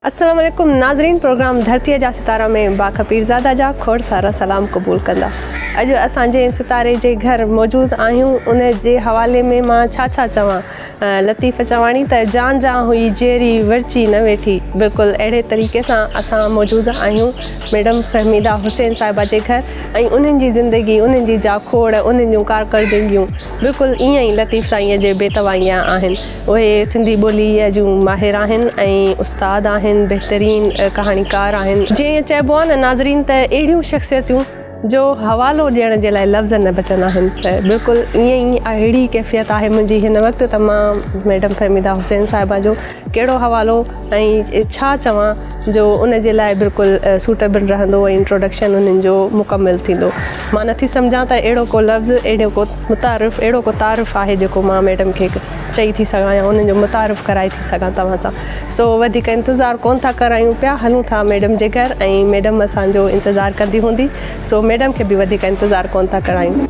السلام عليڪم ناظرين پروگرام ڌرتيء جا ستارا ۾ باک پيرزاده جا کوڙ سارا سلام قبول ڪندا. اڄ اسان جنهن ستاري جي گهر موجود آهيون ان جي حوالي ۾ مان ڇا ڇا چوان. لطيف چواڻي ته جان جان هئي جيئري ورچي نه ويٺي بلڪل اهڙي طريقي سان اسان موجود آهيون ميڊم فهميده حسين صاحبه جي گهر ۽ انهن جي زندگي انهن جي جاکوڙ انهن جون ڪارڪردگيون بلڪل ائين ئي لطيف سائينء جي بيت وانگيان آهن. اهي سنڌي ٻوليء جون ماهر آهن ۽ استاد آهن، بهترين ڪهاڻيڪار آهن. جيئن چئبو آهي نه ناظرين ته اهڙيون شخصيتون جو حوالو ڏيڻ جي لاء لفظ نه بچندا آهن ته بلڪل ائين ئي اهڙي ڪيفيت آهي منهنجي هن وقت ته مان ميڊم فهميده حسين صاحبه جو ڪهڙو حوالو ۽ ڇا چوان جو ان جي لاء بلڪل سوٽيبل رهندو ۽ انٽروڊڪشن انهن جو مڪمل ٿيندو. مان نٿي سمجهان ته اهڙو ڪو لفظ اهڙو ڪو متعارف اهڙو ڪو تعارف آهي جيڪو مان ميڊم کي چئي ٿي سگهان يا انهن جو متعارف ڪرائي ٿي سگهان توهان سان سو وڌيڪ انتظار ڪون ٿا ڪرايون پيا هلون ٿا ميڊم جي گهر ۽ ميڊم اسان جو انتظار ڪندي هوندي سو ميڊم کي به وڌيڪ انتظار ڪون ٿا ڪرايون.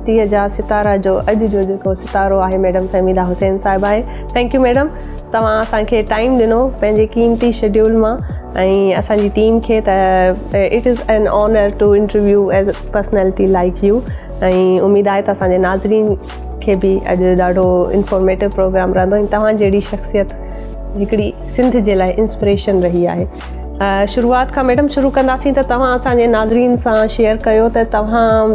ڌرتيء جا ستارا جو اڄ جو جيڪو ستارو آهي ميڊم فهميده حسين صاحب آهي thank you madam توهان اسان کي ٽائيم ڏنو پنهنجي قيمتي شيڊيول مان ۽ اسان جي ٽيم کي ته it is an honour to interview as personality like you ۽ اميد آهي ته اسان جي ناظرين کي به اڄ ڏاڍو انفارميٽو پروگرام رهندو ۽ توهان جهڙي شخصيت هڪڙي سنڌ جي لاء انسپريشن رهي آهي شروعات کان ميڊم شروع ڪنداسين ته توهان اسان جي ناظرين سان شيئر ڪيو ته توهان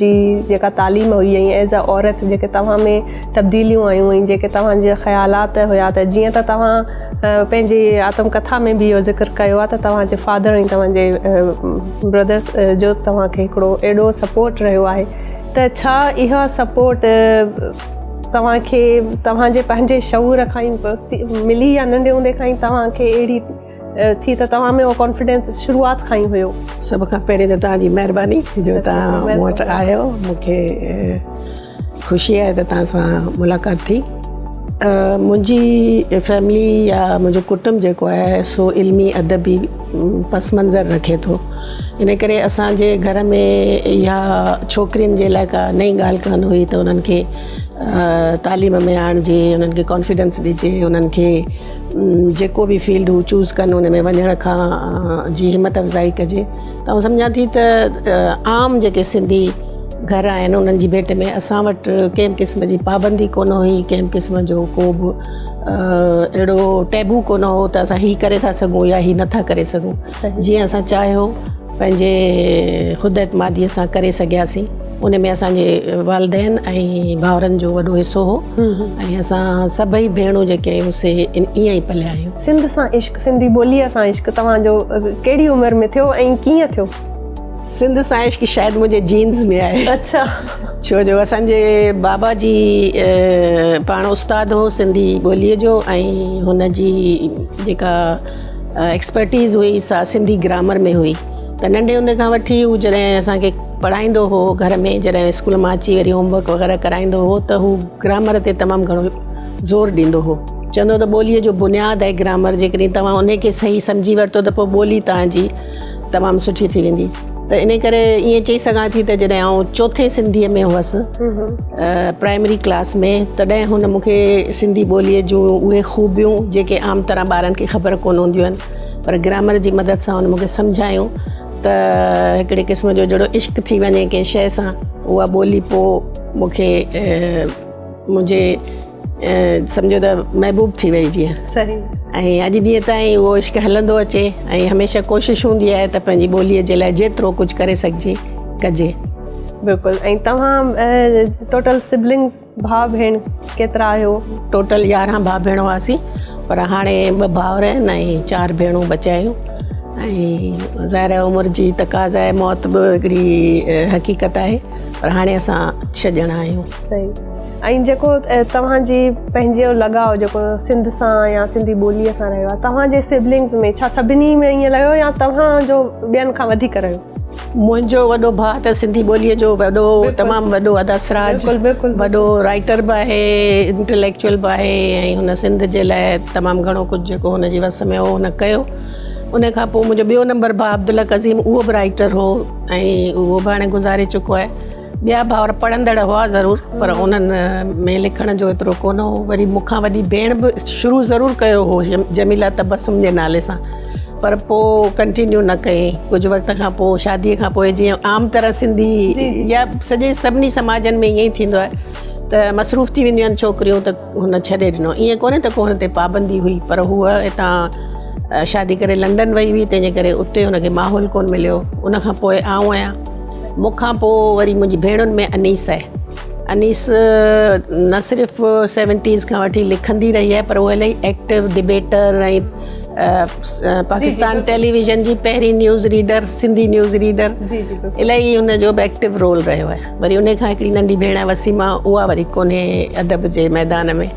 جي جيڪا تعليم هئي ۽ ايز ا عورت جيڪي توهان ۾ تبديليون آيون ۽ جيڪي توهان جا خيالات هيا ته جيئن ته توهان پنهنجي آتم ڪٿا ۾ به اهو ذڪر ڪيو آهي ته توهان جي فادر ۽ توهان جي برادرس جو توهان کي هڪڙو ايڏو سپورٽ رهيو آهي ته ڇا اها سپورٽ توهان کي توهان جي پنهنجي شعور کان ئي ملي يا ننڍي هوندي کان ئي توهان کي اهڙي ٿي ته توهان ۾ اهو ڪانفيڊنس شروعات کان ئي هيو؟ سڀ کان پهرين ته توهان جي مهرباني جو توهان مون وٽ آيو مون کي خوشي آهي ته توهان سان ملاقات ٿي. منهنجي فيملي يا منهنجو ڪٽنب جيڪو آهي سو علمي ادبي پس منظر رکي ٿو ان ڪري اسان جي گهر ۾ اها ڇوڪرين جي لاء ڪا نئين ڳالهه ڪانه هئي ته انهن کي تعليم ۾ آڻجي انهن کي ڪانفيڊنس ڏجي انهن کي جيڪو به فيلڊ هو چوز ڪن ان ۾ وڃڻ کان جي همت افزائي ڪجي ته آئون سمجهان ٿي ته عام جيڪي سنڌي گهر آهن انهن جي ڀيٽ ۾ اسان وٽ ڪنهن به قسم جي پابندي ڪونه هئي ڪنهن به قسم جو ڪو به اهڙو ٽيبو ڪونه هو ته اسان هي ڪري ٿا سگهون يا هي نٿا ڪري سگهون جيئن اسان چاهيو پنهنجي خود اعتماديء سان ڪري سگهياسين ان ۾ اسان جي والدين ۽ ڀائرن جو وڏو حصو هو ۽ اسان سڀئي ڀيڻون جيڪي آهيون سي ائين ئي پليا آهيون. سنڌ سان عشق، سنڌي ٻوليء سان عشق توهان جو ڪهڙي عمر ۾ ٿيو ۽ ڪيئن ٿيو؟ سنڌ سان عشق شايد منهنجي جينز ۾ آهي. اڇا. ڇو جو اسان جي بابا جي پاڻ استاد هو سنڌي ٻوليء جو ۽ هن جي جيڪا ايڪسپرٽيز هئي سا سنڌي گرامر ۾ هئي ته ننڍي هوندي کان وٺي هو جڏهن اسان کي پڙهائيندو هو گهر ۾ جڏهن اسڪول مان اچي وري هوم ورڪ وغيره ڪرائيندو هو ته هو گرامر تي تمام گهڻو زور ڏيندو هو چوندو ته ٻوليء جو بنياد آهي گرامر جيڪڏهن توهان ان کي صحيح سمجهي ورتو ته پوء ٻولي توهان جي تمام سٺي ٿي ويندي ته ان ڪري ائين چئي سگهان ٿي ته جڏهن آئون چوٿين سنڌيء ۾ هئس پرائمري ڪلاس ۾ تڏهن هن مون کي سنڌي ٻوليء جون اهي خوبيون جيڪي عام طرح ٻارن کي خبر ڪونه هونديون آهن پر گرامر جي مدد سان هن مون کي سمجهايون ته هڪڙي قسم جو جهڙو عشق ٿي وڃي ڪنهن شيء سان اها ٻولي پوء مون کي منهنجي سمجهو ته محبوب ٿي وئي جيئن صحيح ۽ اڄ ڏينهن تائين اهو عشق هلندو اچي ۽ هميشه ڪوشش هوندي آهي ته پنهنجي ٻوليء جي لاء جيترو ڪجهه ڪري سگهجي ڪجي. بلڪل ۽ توهان ٽوٽل سبلنگس ڀاء ڀيڻ ڪيترا آهيو؟ ٽوٽل 11 ڀاء ڀيڻ هئاسين پر هاڻي ٻه ڀائر آهن ۽ چار ڀيڻون بچيا آهيون ۽ ظاهر آهي عمر جي تقاضا آهي موت به هڪڙي حقيقت آهي پر هاڻي اسان ڇهه ڄڻا آهيون. صحيح. ۽ جيڪو توهان جي پنهنجو لڳاء جيڪو سنڌ سان يا سنڌي ٻوليء سان رهيو آهي توهان جي سبلنگز ۾ ڇا سڀني ۾ ائين رهيو يا توهان جو ٻين کان وڌيڪ رهيو؟ منهنجو وڏو ڀاء ته سنڌي ٻوليء جو وڏو تمام وڏو ادا سراج وڏو رائيٽر به آهي انٽليڪچوئل به آهي ۽ هن سنڌ جي لاء تمام گهڻو ڪجهه جيڪو هن جي وس ۾ هو هن ڪيو ان کان پوء منهنجو ٻيو نمبر ڀاء عبدالحق عظيم اهو به رائيٽر هو ۽ اهو به هاڻي گذاري چڪو آهي ٻيا ڀائر پڙهندڙ هئا ضرور پر انهن ۾ لکڻ جو ايترو ڪونه هو وري مون کان وڏي ڀيڻ به شروع ضرور ڪيو هو جميله تبسم جي نالي سان پر پوء ڪنٽينيو نه ڪيائين ڪجهه وقت کان پوء شادي کان پوء جيئن عام طرح سنڌي يا سڄي سڀني سماجن ۾ ائين ئي ٿيندو آهي ته مصروف ٿي وينديون آهن ڇوڪريون ته هن ڇڏي ڏنو ائين ڪونهي ته ڪو هن تي پابندي هئي پر هوء هتان شادي ڪري لنڊن وئي هئي تنهن جي ڪري اتي هن کي ماحول ڪونه مليو ان کان پوء آئون آهيان مون کان پوء وري منهنجي ڀيڻن ۾ انيس آهي. انيس نه صرف سيونٽيز کان وٺي لکندي رهي آهي پر هوء الاهي ايڪٽو ڊبيٽر ۽ پاڪستان ٽيليويزن جي پهرين news reader Sindhi news reader الاهي هن جو به ايڪٽو رول رهيو آهي وري ان کان هڪڙي ننڍي ڀيڻ آهي وسيما اها وري ڪونهي ادب جي ميدان ۾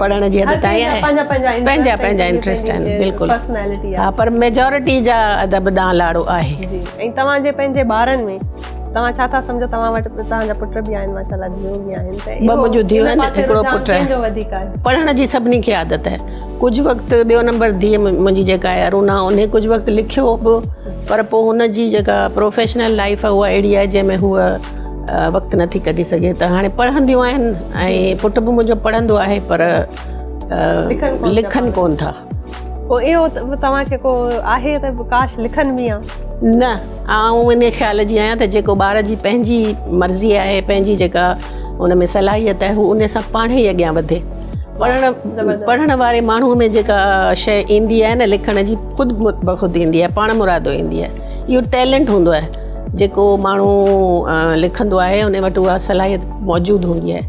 پڙهڻ جي حد تائين آهي پنهنجا پنهنجا انٽريسٽ آهن بلڪل ها پر ميجارٽي جا ادب ڏانهن لاڙو آهي جي ۽ توهان جي پنهنجي ٻارن ۾ توهان ڇا ٿا سمجهو توهان وٽ توهان جا پٽ به آهن ماشاءالله ڌيئون به آهن ته ٻه منهنجون ڌيئون آهن هڪڙو پٽ آهي پڙهڻ جي سڀني کي عادت آهي ڪجهه وقت ٻيو نمبر ڌيء منهنجي جيڪا آهي ارونا انهي ڪجهه وقت لکيو به پر پوء هن جي جيڪا پروفيشنل لائف آهي اها اهڙي آهي جنهن ۾ هوء وقت نٿي ڪڍي سگهي ته هاڻي پڙهنديون آهن ۽ پٽ به منهنجو پڙهندو آهي پر لکن ڪون ٿا. پوء اهو توهان کي ڪو آهي ته ڪاش لکن به ها؟ نه آئون ان خيال جي آهيان ته جيڪو ٻار جي پنهنجي مرضي آهي پنهنجي جيڪا ان ۾ صلاحيت آهي هو ان سان پاڻ ئي اڳيان وڌي پڙهڻ پڙهڻ واري ماڻهو ۾ جيڪا شيء ايندي آهي نه لکڻ جي خود بخود ايندي آهي پاڻ مرادو ايندي آهي اهو ٽيلنٽ هوندو آهي جيڪو ماڻهو لکندو آهي ان وٽ اها صلاحيت موجود هوندي آهي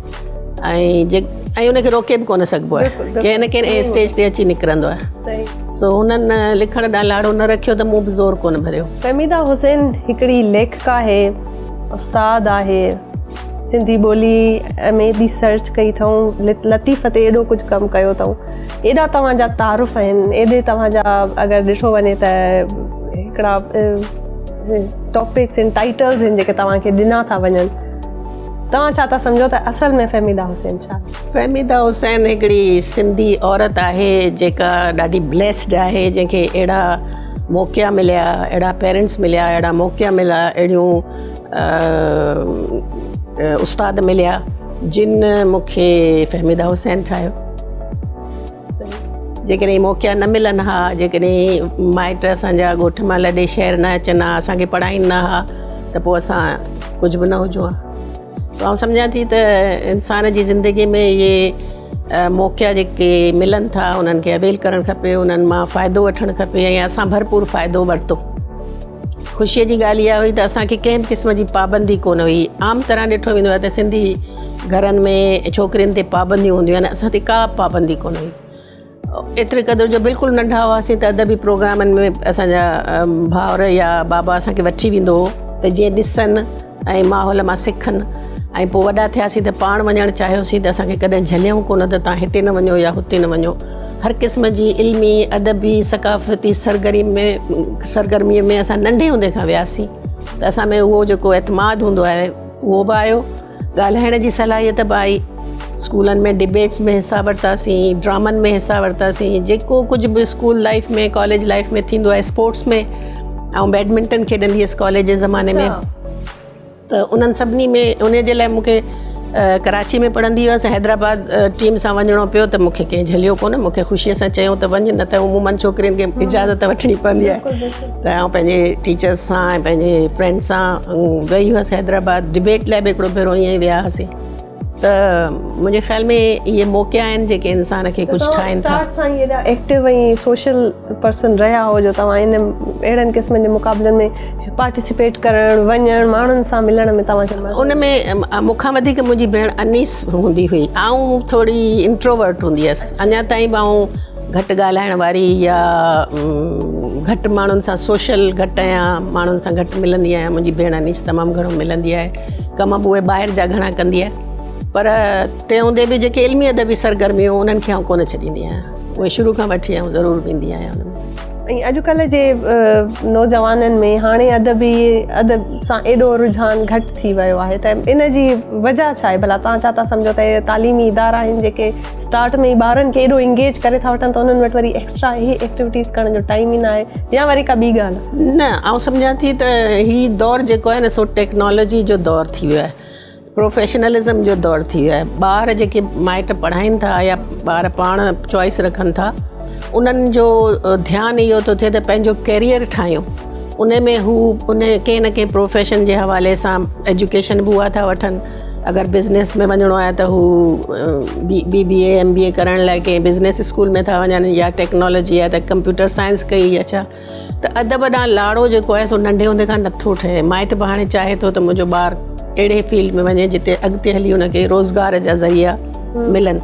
۽ جي ۽ ان کي روڪي به ڪونه سگهبو آهي ڪنهن نه ڪنهن اسٽيج تي اچي نڪرندو آهي سو هنن لکڻ ڏانهن لاڙو نه رکيو ته مون به زور ڪونه ڀريو. فهميده حسين هڪڙي ليکڪا آهي، استاد آهي، سنڌي ٻولي ۾ ايڏي سرچ ڪئي اٿئون، لطيف تي ايڏو ڪجهه ڪم ڪيو اٿئون، ايڏا توهان جا تعارف آهن، ايڏي توهان جا اگر ڏٺو وڃي ته هڪڙا ٽاپڪس آهن ٽائيٽلز آهن جيڪي توهان کي ڏنا ٿا وڃن توهان ڇا ٿا سمجهو ته اصل ۾ فهميده حسين ڇا آهي؟ فهميده حسين هڪڙي سنڌي عورت آهي جيڪا ڏاڍي بليسڊ آهي جنهن کي اهڙا موقعا مليا اهڙا پيرنٽس مليا اهڙا موقعا مليا اهڙيون استاد مليا جن مون کي فهميده حسين ٺاهيو. جيڪڏهن موقعا نه ملن ها، جيڪڏهن مائٽ اسان جا ڳوٺ مان لڏي شهر نه اچن ها، اسان کي پڙهائين نه ها ته پوء اسان ڪجهه به نه هجون ها. سو آئون سمجهان ٿي ته انسان جي زندگي ۾ اهي موقعا جيڪي ملن ٿا انهن کي اويل ڪرڻ کپي، انهن مان فائدو وٺڻ کپي ۽ اسان ڀرپور فائدو ورتو. خوشيء جي ڳالهه اها هئي ته اسان کي ڪنهن به قسم جي پابندي ڪونه هئي. عام طرح ڏٺو ويندو آهي ته سنڌي گهرن ۾ ڇوڪرين تي پابنديون هونديون آهن، اسان تي ڪا به پابندي ڪونه هئي. ايتري قدر جو بلڪل ننڍا هئاسين ته ادبي پروگرامن ۾ اسان جا ڀائر يا بابا اسان کي وٺي ويندو هو ته جيئن ڏسن ۽ ماحول مان سکن ۽ پوء وڏا ٿياسين ته پاڻ وڃڻ چاهيوسين ته اسان کي ڪڏهن جهليائون ڪونه ته توهان هتي نه وڃو يا هتي نه وڃو. هر قسم جي علمي، ادبي، ثقافتي سرگرمي ۾ سرگرميء ۾ اسان ننڍي هوندي کان وياسين ته اسان ۾ اهو جيڪو اعتماد هوندو آهي اهو به آيو، ڳالهائڻ جي صلاحيت به آئي، اسڪولن ۾ ڊبيٽس ۾ حصا ورتاسين، ڊرامن ۾ حصا ورتاسين، جيڪو ڪجهه به اسڪول لائيف ۾ ڪاليج لائيف ۾ ٿيندو آهي اسپورٽس ۾ آئون بيڊمنٽن کيڏندي هيس ڪاليج جي زماني ۾ ته انهن سڀني ۾ ان جي لاء مون کي ڪراچي ۾ پڙهندي هيس حيدرآباد ٽيم سان وڃڻو پيو ته مون کي ڪنهن جهليو ڪونه مون کي خوشيء سان چيو ته وڃ نه ته عمومن ڇوڪرين کي اجازت وٺڻي پوندي آهي ته آئون پنهنجي ٽيچرس سان ۽ پنهنجي فرينڊ سان وئي هيس حيدرآباد ڊبيٽ لاء به هڪڙو ڀيرو ائين ئي ويا هئاسين ته منهنجي خيال ۾ اهي موقعا آهن جيڪي انسان کي ڪجهه ٺاهين ٿا. اسٽارٽ سان ئي ايڏا ايڪٽو ۽ سوشل پرسن رهيا هو جو توهان ان اهڙن قسمن جي مقابلن ۾ پارٽيسپيٽ ڪرڻ وڃڻ ماڻهن سان ملڻ ۾ توهان کي مزو ان ۾ مون کان وڌيڪ منهنجي ڀيڻ انيس هوندي هئي آئون ٿوري انٽروورٽ هوندي هيس اڃا تائين به آئون گهٽ ڳالهائڻ واري يا گهٽ ماڻهن سان سوشل گهٽ آهيان ماڻهن سان گهٽ ملندي آهيان منهنجي ڀيڻ انيس تمام گهڻو ملندي آهي ڪم به اهي ٻاهر جا گهڻا ڪندي آهي پر تنهن هوندي به جيڪي علمي ادبي سرگرميون انهن کي آئون ڪونه ڇڏيندي آهيان اهي شروع کان وٺي آئون ضرور ويندي آهيان ان ۾. ۽ اڄڪلهه جي نوجوانن ۾ هاڻي ادبي ادب سان ايڏو رجحان گهٽ ٿي ويو آهي ته ان جي وجهه ڇا آهي ڀلا توهان ڇا ٿا سمجهو ته اهي تعليمي ادارا آهن جيڪي اسٽارٽ ۾ ئي ٻارن کي ايڏو انگيج ڪري ٿا وٺن ته انهن وٽ وري ايڪسٽرا اهي ايڪٽيوٽيز ڪرڻ جو ٽائيم ئي نه آهي يا وري ڪا ٻي ڳالهه؟ نه آئون سمجهان ٿي ته هي دور جيڪو آهي نه سو ٽيڪنالاجي جو دور ٿي ويو آهي پروفيشنلزم جو دور ٿي ويو آهي ٻار جيڪي مائٽ پڙهائين ٿا يا ٻار پاڻ چوائس رکن ٿا انهن جو ڌيان اهو ٿو ٿئي ته پنهنجو ڪيريئر ٺاهيون ان ۾ هو ان ڪنهن نه ڪنهن پروفيشن جي حوالي سان ايجوڪيشن به اها ٿا وٺن اگر بزنس ۾ وڃڻو آهي ته هو بي بي اي ايم بي اي ڪرڻ لاء ڪنهن بزنس اسڪول ۾ ٿا وڃن يا ٽيڪنالاجي آهي ته ڪمپيوٽر سائنس ڪئي يا ڇا ته ادب ڏانهن لاڙو جيڪو آهي سو ننڍي هوندي کان نٿو ٺهي. مائٽ به هاڻي چاهي ٿو ته منهنجو ٻار اهڙي فيلڊ ۾ وڃي جتي اڳتي هلي هن کي روزگار جا ذريعا ملن.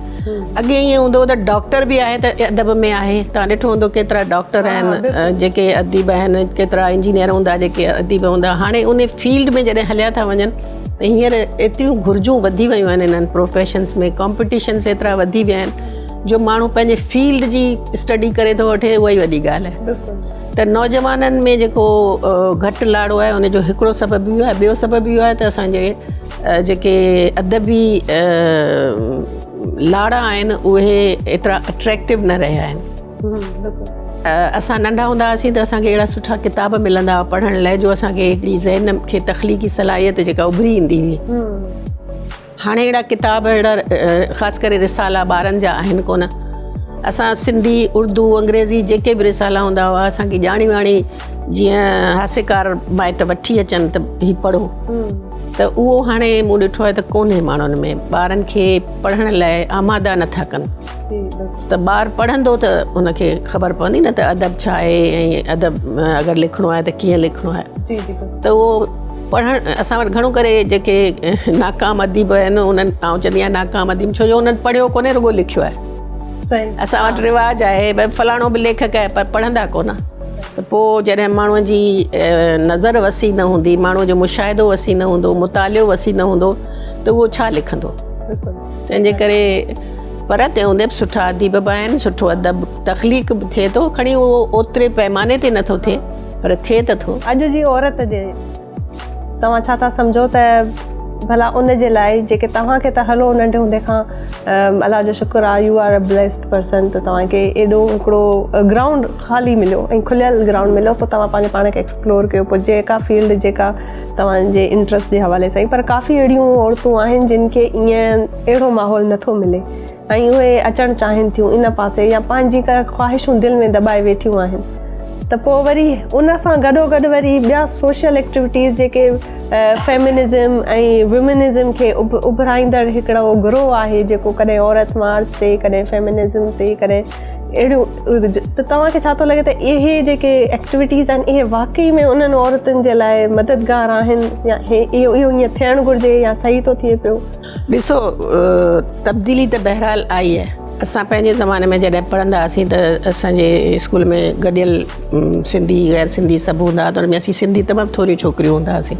اڳي ائين هوندو هو ته ڊاڪٽر به آهي ته ادب ۾ آهي. توهان ڏٺو هوندو ڪيترا ڊاڪٽر آهن جيڪي اديب آهن، ڪيترا انجنيئر هوندا جيڪي اديب هوندا. هاڻي ان فيلڊ ۾ جڏهن هليا ٿا وڃن ته هينئر ايتريون گهرجون وڌي ويون آهن انهن پروفيشنس ۾ ڪامپٽيشنس ايترا وڌي ويا آهن. جو ماڻهو پنهنجي فيلڊ جي اسٽڊي ڪري ٿو وٺي اها ئي وڏي ڳالهه آهي ته نوجوانن ۾ جيڪو گهٽ لاڙو آهي ان جو هڪڙو سبب اهو آهي ٻيو سبب اهو آهي ته اسانجي جيڪي ادبي لاڙا آهن اهي ايترا اٽريڪٽو نه رهيا آهن اسان ننڍا هوندا هئاسين ته اسانکي اهڙا سٺا ڪتاب ملندا هئا پڙهڻ لاء جو اسانکي هڪڙي ذهن کي تخليقي صلاحيت جيڪا اڀري ايندي هئي هاڻي اهڙا ڪتاب اهڙا خاص ڪري رسالا ٻارن جا آهن ڪونه. اسان سنڌي، اردو، انگريزي جيڪي به رسالا هوندا هئا اسان کي ڄاڻي واڻي جيئن هاسيڪار مائٽ وٺي اچن ته هي پڙهو ته اهو هاڻي مون ڏٺو آهي ته ڪونهي ماڻهن ۾ ٻارن کي پڙهڻ لاء آماده نٿا ڪن ته ٻار پڙهندو ته ان کي خبر پوندي نه ته ادب ڇا آهي ۽ ادب اگر لکڻو آهي ته ڪيئن لکڻو آهي ته اهو پڙهڻ اسان وٽ گهڻو ڪري جيڪي ناڪام اديب آهن انهن آئون چوندي آهيان ناڪام اديب ڇو جو انهن پڙهيو ڪونهي رڳو لکيو آهي اسان وٽ رواج آهي ڀئي فلاڻو به ليکڪ آهي پر پڙهندا ڪونه ته پوء جڏهن ماڻهوء جي نظر وسيع نه هوندي ماڻهوء جو مشاهدو وسيع نه هوندو مطالعو وسيع نه هوندو ته اهو ڇا لکندو تنهن جي ڪري پر تنهن هوندي به سٺا اديب به آهن سٺو ادب تخليق به ٿئي ٿو کڻي اهو اوتري پيماني تي نٿو ٿئي پر ٿئي ته ٿو. اڄ جي عورت جي توهان ڇا ٿا سمجهو ته ڀلا ان جي لاء جيڪي توهان کي ته هلو ننڍي هوندي کان الله جو شڪر آ you are a blessed person ته توهان کي ايڏو هڪڙو گرائونڊ خالي مليو ۽ کليل گرائونڊ مليو پوء توهان پنهنجي پاڻ کي ايڪسپلور ڪيو پوء جيڪا فيلڊ جيڪا توهان جي انٽرسٽ جي حوالي سان پر ڪافي اهڙيون عورتون آهن جن کي ائين اهڙو ماحول نٿو ملي ۽ اهي اچڻ چاهين ٿيون ان پاسي يا پنهنجي ڪا خواهشون دل ۾ دٻائي ويٺيون آهن ته پوء وري ان سان گڏو گڏ وري ٻيا سوشل ايڪٽيوٽيز جيڪي فيمنزم ۽ وومنزم کي اڀرائيندڙ هڪڙو گروهه آهي جيڪو ڪڏهن عورت مارچ تي ڪڏهن فيمنزم تي ڪڏهن اهڙيون ته توهان کي ڇا ٿو لڳي ته اهي جيڪي ايڪٽيوٽيز آهن اهي واقعي ۾ انهن عورتن جي لاء مددگار آهن يا اهو ائين ٿيڻ گهرجي يا صحيح ٿو ٿئي پيو؟ ڏسو تبديلي ته بهرحال آئي آهي. اسان پنهنجي زماني ۾ جڏهن پڙهندا هئاسين ته اسان جي اسڪول ۾ گڏيل سنڌي غير سنڌي سڀ هوندا هئا ته ان ۾ اسين سنڌي تمام ٿوريون ڇوڪريون هوندا هئاسين.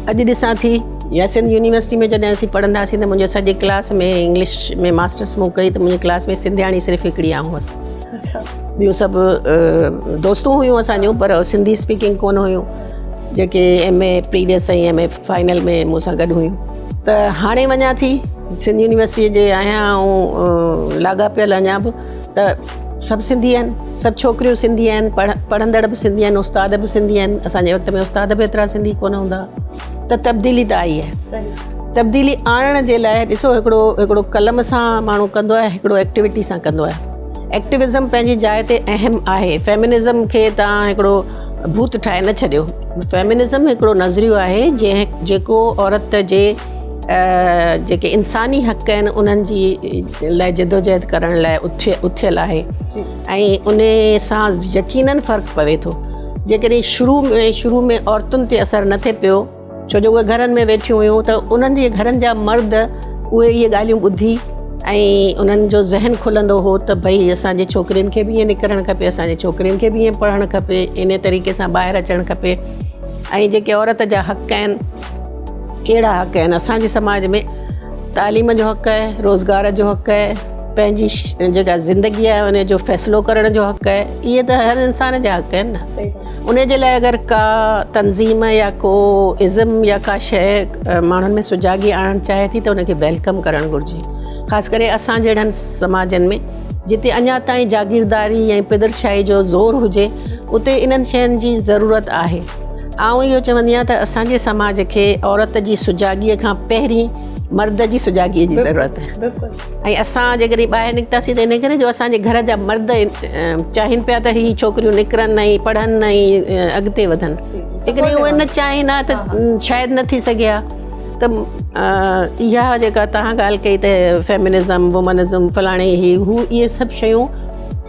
اڄ ڏسان ٿي يا سنڌ يونيورسٽي ۾ جڏهن اسين پڙهندا هئاسين ته منهنجي سڄي ڪلاس ۾ انگلش ۾ ماسٽرس مون ڪئي ته منهنجي ڪلاس ۾ سنڌياڻي صرف هڪڙي آئون هئس. ٻيون سڀ دوستون هيون اسان جون پر سنڌي اسپيڪنگ ڪونه هيون جيڪي M A previous ۽ M A final ۾ مون سان گڏ هيون. ته هاڻي وڃان ٿي سنڌ يونيورسٽيء جي آهيان ۽ لاڳاپيل اڃا به ته سڀ سنڌي آهن سڀ ڇوڪريون سنڌي آهن پڙهندڙ به سنڌي آهن استاد به سنڌي آهن اسانجي وقت ۾ استاد به ايترا سنڌي ڪونه هوندا هئا ته تبديلي ته آئي آهي تبديلي آڻڻ جي لاء ڏسو هڪڙو هڪڙو قلم سان ماڻهو ڪندو آهي هڪڙو ايڪٽيوٽي سان ڪندو آهي ايڪٽيوزم پنهنجي جاء تي اهم آهي فيمنزم کي تان هڪڙو ڀوت ٺاهي نه ڇڏيو. فيمنزم هڪڙو نظريو آهي جنهن جيڪو عورت جي جيڪي انساني حق آهن انهن جي لاء جدوجهد ڪرڻ لاء اٿيل آهي ۽ ان سان يقينن فرق پوي ٿو جيڪڏهن شروع ۾ شروع ۾ عورتن تي اثر نه ٿي پيو ڇو جو اهي گهرن ۾ ويٺيون هيون ته انهن جي گهرن جا مرد اهي اهي ڳالهيون ٻڌي ۽ انهن جو ذهن کلندو هو ته ڀئي اسان جي ڇوڪرين کي به ائين نڪرڻ کپي اسان جي ڇوڪرين کي به ائين پڙهڻ کپي ان طريقي سان ٻاهر اچڻ کپي ۽ جيڪي عورت جا حق آهن ڪهڙا حق آهن اسان جي سماج ۾ تعليم جو حق آهي، روزگار جو حق آهي، پنهنجي جيڪا زندگي آهي ان جو فيصلو ڪرڻ جو حق آهي. اهي ته هر انسان جا حق آهن نه. ان جي لاء اگر ڪا تنظيم يا ڪو ازم يا ڪا شيء ماڻهن ۾ سجاڳي آڻڻ چاهي ٿي ته ان کي welcome ڪرڻ گهرجي. خاص ڪري اسان جهڙن سماجن ۾ جتي اڃا تائين جاگيرداري ۽ پدرشاهي جو زور هجي اتي انهن شين جي ضرورت آهي. آئون اهو چوندي آهيان ته اسان جي سماج کي عورت جي سجاڳيء کان پهرين مرد جي سجاڳيء جي ضرورت آهي ۽ اسان جيڪڏهن ٻاهر نڪتاسين ته ان ڪري جو اسان جي گهر جا مرد چاهين پيا ته هي ڇوڪريون نڪرن ۽ پڙهن ۽ اڳتي وڌن. جيڪڏهن اهي نه چاهين ها ته شايد نه ٿي سگهي ها. ته اها جيڪا توهان ڳالهه ڪئي ته فيمنزم وومنزم فلاڻي هي هو اهي سڀ شيون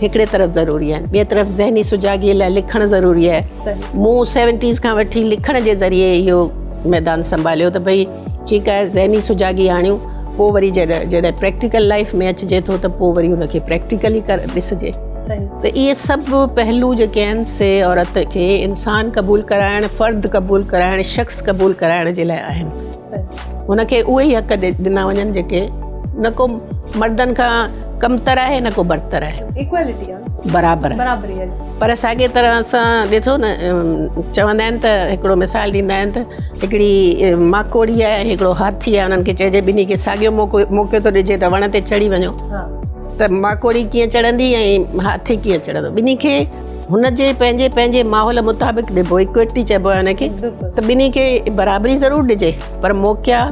هڪڙي طرف ضروري آهن ٻئي طرف ذهني سجاڳي لاء لکڻ ضروري آهي. مون سيونٽيز کان وٺي لکڻ جي ذريعي اهو ميدان سنڀاليو ته ڀئي ٺيڪ آهي ذهني سجاڳي آڻيون پوء وري جڏهن جڏهن پريڪٽيڪل لائف ۾ اچجي ٿو ته پوء وري ان کي پريڪٽيڪلي ڪر ڏسجي ته اهي سڀ پهلو جيڪي آهن سي عورت کي انسان قبول ڪرائڻ فرد قبول ڪرائڻ شخص قبول ڪرائڻ جي لاء آهن. هن کي اهي ئي حق ڏنا وڃن جيڪي نه ڪو مردن کان ڪمتر آهي نه ڪو برتر آهي. ايڪوالٽي آهي. برابر آهي. برابري آهي. پر ساڳي طرح سان ڏٺو نه چوندا آهن ته هڪڙو مثال ڏيندا آهن ته هڪڙي ماڪوڙي آهي ۽ هڪڙو هاٿي آهي انهن کي چئجي ٻنهي کي ساڳيو موقعو موقعو ٿو ڏجي ته وڻ تي چڙهي وڃو ته ماڪوڙي ڪيئن چڙهندي ۽ هاٿي ڪيئن چڙهندو ٻنهي کي هن جي پنهنجي پنهنجي ماحول مطابق ڏبو ايڪوئٽي چئبو آهي ان کي ته ٻنهي کي برابري ضرور ڏجي پر موقعا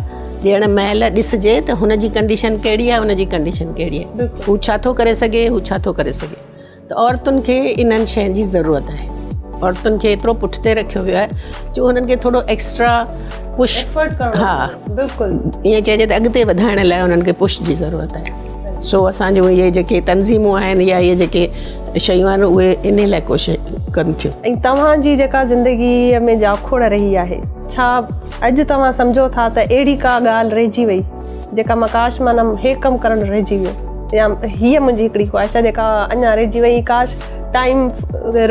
ڏيڻ مهل ڏسجي ته هن جي ڪنڊيشن ڪهڙي آهي هن جي ڪنڊيشن ڪهڙي آهي هو ڇا ٿو ڪري سگهي هو ڇا ٿو ڪري سگهي ته عورتن کي انهن شين جي ضرورت آهي عورتن کي ايترو پٺتي رکيو ويو آهي جو هنن کي ٿورو ايڪسٽرا پش ها بلڪل ائين چئجي ته اڳتي وڌائڻ لاء انهن کي پش جي ضرورت آهي سو اسان جون اهي جيڪي تنظيمون آهن يا اهي جيڪي شيون آهن اهي انهي لاء ڪوشش ڪن ٿيون. ۽ توهان جي جيڪا زندگيء ۾ جاکوڙ رهي آهي، ڇا اڄ توهان سمجهو ٿا ته اهڙي ڪا ڳالهه رهجي وئي جيڪا مان ڪاش معنيٰ هي ڪم ڪرڻ رهجي ويو يا هيء منهنجي هڪڙي خواهش آهي جيڪا اڃا رهجي وئي ڪاش ٽائيم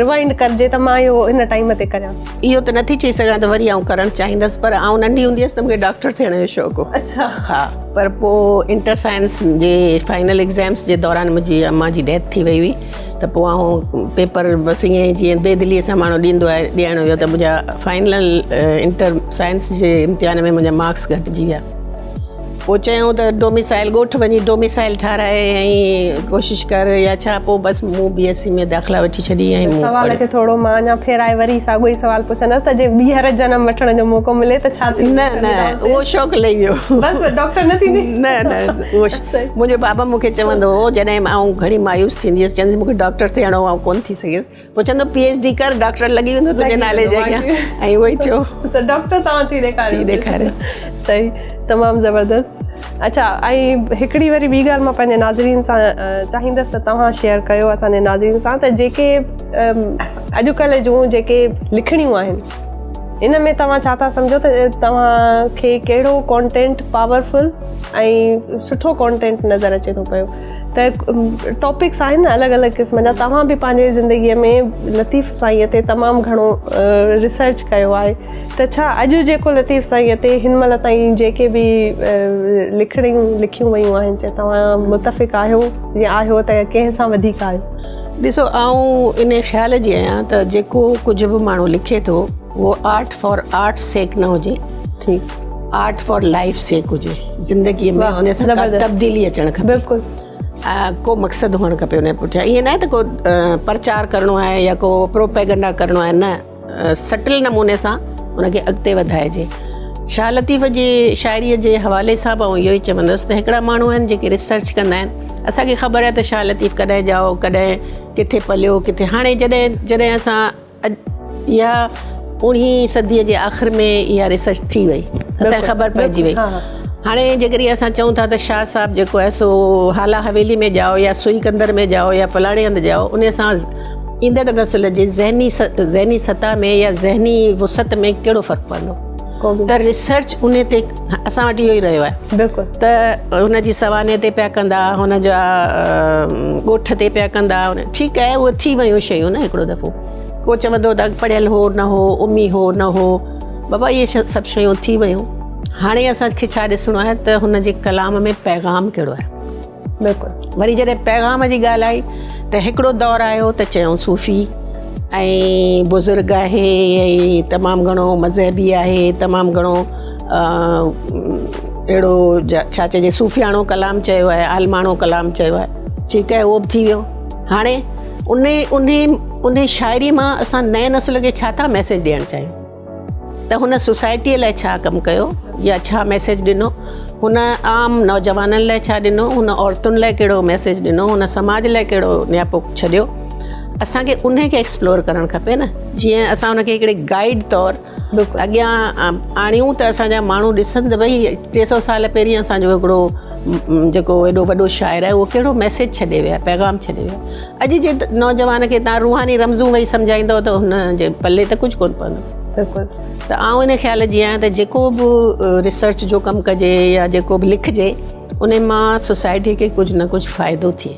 ريوائنڊ ڪرجي ته مان اهو هن ٽائيم تي ڪريان. اهو ته نٿي چئي سگهان ته وري آئون ڪرڻ چاهيندس پر آئون ننڍي هوندي هيس ته مون کي ڊاڪٽر ٿيڻ جو شوق هو. اڇا. ها پر پوء انٽر سائنس جي فائنل ايگزامس جي دوران منهنجي امان جي ڊيٿ ٿي وئي هئي ته پوء آئون پيپر بس ائين ئي جيئن بي دليء سان ماڻهو ڏيندو آهي ڏيڻ ويو ته منهنجا فائنل انٽر سائنس جي امتحان ۾ منهنجا مارڪس گهٽجي ويا. پوء چيائون ته ڊوميسائل ڳوٺ وڃي ڊوميسائل ٺاراء ۽ ڪوشش ڪر يا ڇا پوء بس مون بي ايس سي ۾ داخلا وٺي ڇڏي ۽ مون سوال کي ٿورو مان اڃا ڦيرائي وري ساڳيو ئي سوال پڇندس ته جي ٻيهر جنم وٺڻ جو موقعو ملي ته ڇا ٿيندي؟ نه نه اهو شوق لهي ويو. بس ڊاڪٽر نه ٿيندي؟ نه نه اهو منهنجو بابا مون کي چوندو هو جڏهن آئون گهڻي مايوس ٿيندي هيس چوندي هيس مون کي ڊاڪٽر ٿيڻو هو آئون ڪونه ٿي سگهيس پوء چوندو پي ايڇ ڊي ڪر ڊاڪٽر لڳي ويندو تنهنجي نالي جي اڳيان ۽ اهو ئي ٿيو. ته ڊاڪٽر توهان ٿي ڏيکاريو. ٿي ڏيکاريو. صحيح تمام زبردست اڇا ۽ هڪڙي وري ٻي ڳالهه مان پنهنجي ناظرين سان چاهيندس ته توهان شيئر ڪيو اسان جي ناظرين سان ته جيڪي اڄڪلهه جون جيڪي لکڻيون آهن ان ۾ توهان ڇا ٿا سمجهو ته توهان کي ڪهڙو ڪانٽينٽ پاورفل ۽ سٺو ڪانٽينٽ نظر اچي ٿو پيو ته ٽاپڪس آهن نه الڳ الڳ قسم جا توهان به پنهنجي زندگيء ۾ لطيف سائينء تي تمام گهڻو ريسرچ ڪيو آهي ته ڇا اڄ جيڪو لطيف سائينء تي هن مهل تائين جيڪي به لکڻيون لکيون ويون آهن چي توهان متفق آهيو يا آهيو ته ڪنهن سان وڌيڪ آهيو؟ ڏسو آئون ان خيال جي آهيان ته جيڪو ڪجهه به ماڻهو لکي ٿو اهو آرٽ فار آرٽ سيڪ نه هجي ٺيڪ آرٽ فار لائف سيڪ هجي زندگي ۾ ان سان ڪا تبديلي اچڻ کپي بلڪل ڪو مقصد هئڻ کپي ان جي پٺيان ائين نه آهي ته ڪو پرچار ڪرڻو آهي يا ڪو پروپيگنڊا ڪرڻو آهي نه سٽل نموني سان ان کي اڳتي وڌائجي شاهه لطيف جي شاعريء جي حوالي سان به آئون اهو ئي چوندس ته هڪڙا ماڻهو آهن جيڪي ريسرچ ڪندا آهن اسانکي خبر آهي ته شاهه لطيف ڪڏهن ڄائو ڪڏهن ڪٿي پليو ڪٿي هاڻي جڏهن جڏهن اسان اڄ اها اوڻيهين صديء جي آخر ۾ اها ريسرچ ٿي وئي اسان کي خبر پئجي وئي هاڻي جيڪڏهن اسان چئون ٿا ته شاهه صاحب جيڪو آهي سو هالا حويلي ۾ ڄائو يا سوئي ڪندر ۾ ڄائو يا فلاڻي هنڌ ڄائو ان سان ايندڙ نسل جي ذهني ذهني سطح ۾ يا ذهني وسعت ۾ ڪهڙو فرق پوندو ته ريسرچ ان تي اسان وٽ اهو ئي رهيو آهي بلڪل ته هن جي سوانح تي پيا ڪندا هن جا ڳوٺ تي پيا ڪندا ٺيڪ آهي اهي ٿي ويون شيون نه هڪڙو دفعو ڪو چوندو ته پڙهيل هو نه هو امي هو نه هو بابا اهي سڀ شيون ٿي ويون هاڻي اسان کي ڇا ڏسڻو آهي ته هن جي ڪلام ۾ پيغام ڪهڙو آهي. بلڪل. وري جڏهن پيغام جي ڳالهه آئي ته هڪڙو دور آيو ته چيائون صوفي ۽ بزرگ آهي ۽ تمام گهڻو مذهبي آهي تمام گهڻو اهڙو ڇا چئجي صوفياڻو ڪلام چيو آهي عالماڻو ڪلام چيو آهي ٺيڪ آهي اهو به ٿي ويو هاڻي ان ان ان شاعري مان اسان نئين نسل کي ڇا ٿا ميسيج ڏيڻ چاهيون ته هن سوسائٽيء لاء ڇا ڪم ڪيو يا ڇا ميسيج ڏنو، هن عام نوجوانن لاء ڇا ڏنو، هن عورتن لاء ڪهڙو ميسيج ڏنو، هن سماج لاء ڪهڙو نياپو ڇڏيو، اسان کي انهي کي ايڪسپلور ڪرڻ کپي نه، جيئن اسان ان کي هڪڙي گائيڊ طور اڳيان آڻيون ته اسان جا ماڻهو ڏسن ته ڀئي 300 سال پهرين اسان جو هڪڙو جيڪو ايڏو وڏو شاعر آهي اهو ڪهڙو ميسيج ڇڏي ويو آهي، پيغام ڇڏي ويو آهي. اڄ جي نوجوان کي توهان روحاني رمزون ويهي سمجهائيندؤ ته هن جي پلي ته ڪجهه ڪونه پوندو. بلڪل. ته آئون ان خيال جي آهيان ته جيڪو به ريسرچ جو ڪم ڪجي يا جيڪو به لکجي ان مان سوسائٽي کي ڪجهه نه ڪجهه فائدو ٿئي،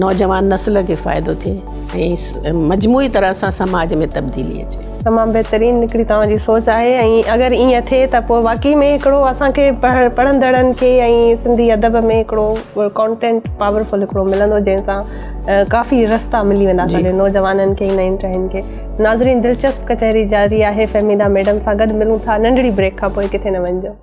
نوجوان نسل کي فائدو ٿئي ۽ مجموعي طرح سان سماج ۾ تبديلي اچي. تمام بهترين هڪڙي توهان جي سوچ آهي ۽ اگر ائين ٿئي ته پوء واقعي ۾ هڪڙو اسان کي پڙهندڙن کي ۽ سنڌي ادب ۾ هڪڙو ڪانٽينٽ پاورفل هڪڙو ملندو جنهن سان ڪافي رستا ملي ويندا اسان جي نوجوانن کي نئين ٽهين کي. ناظرين دلچسپ ڪچهري جاري آهي فهميده ميڊم سان گڏ ملون ٿا ننڍڙي بريڪ کان پوء ڪٿي نه وڃجو.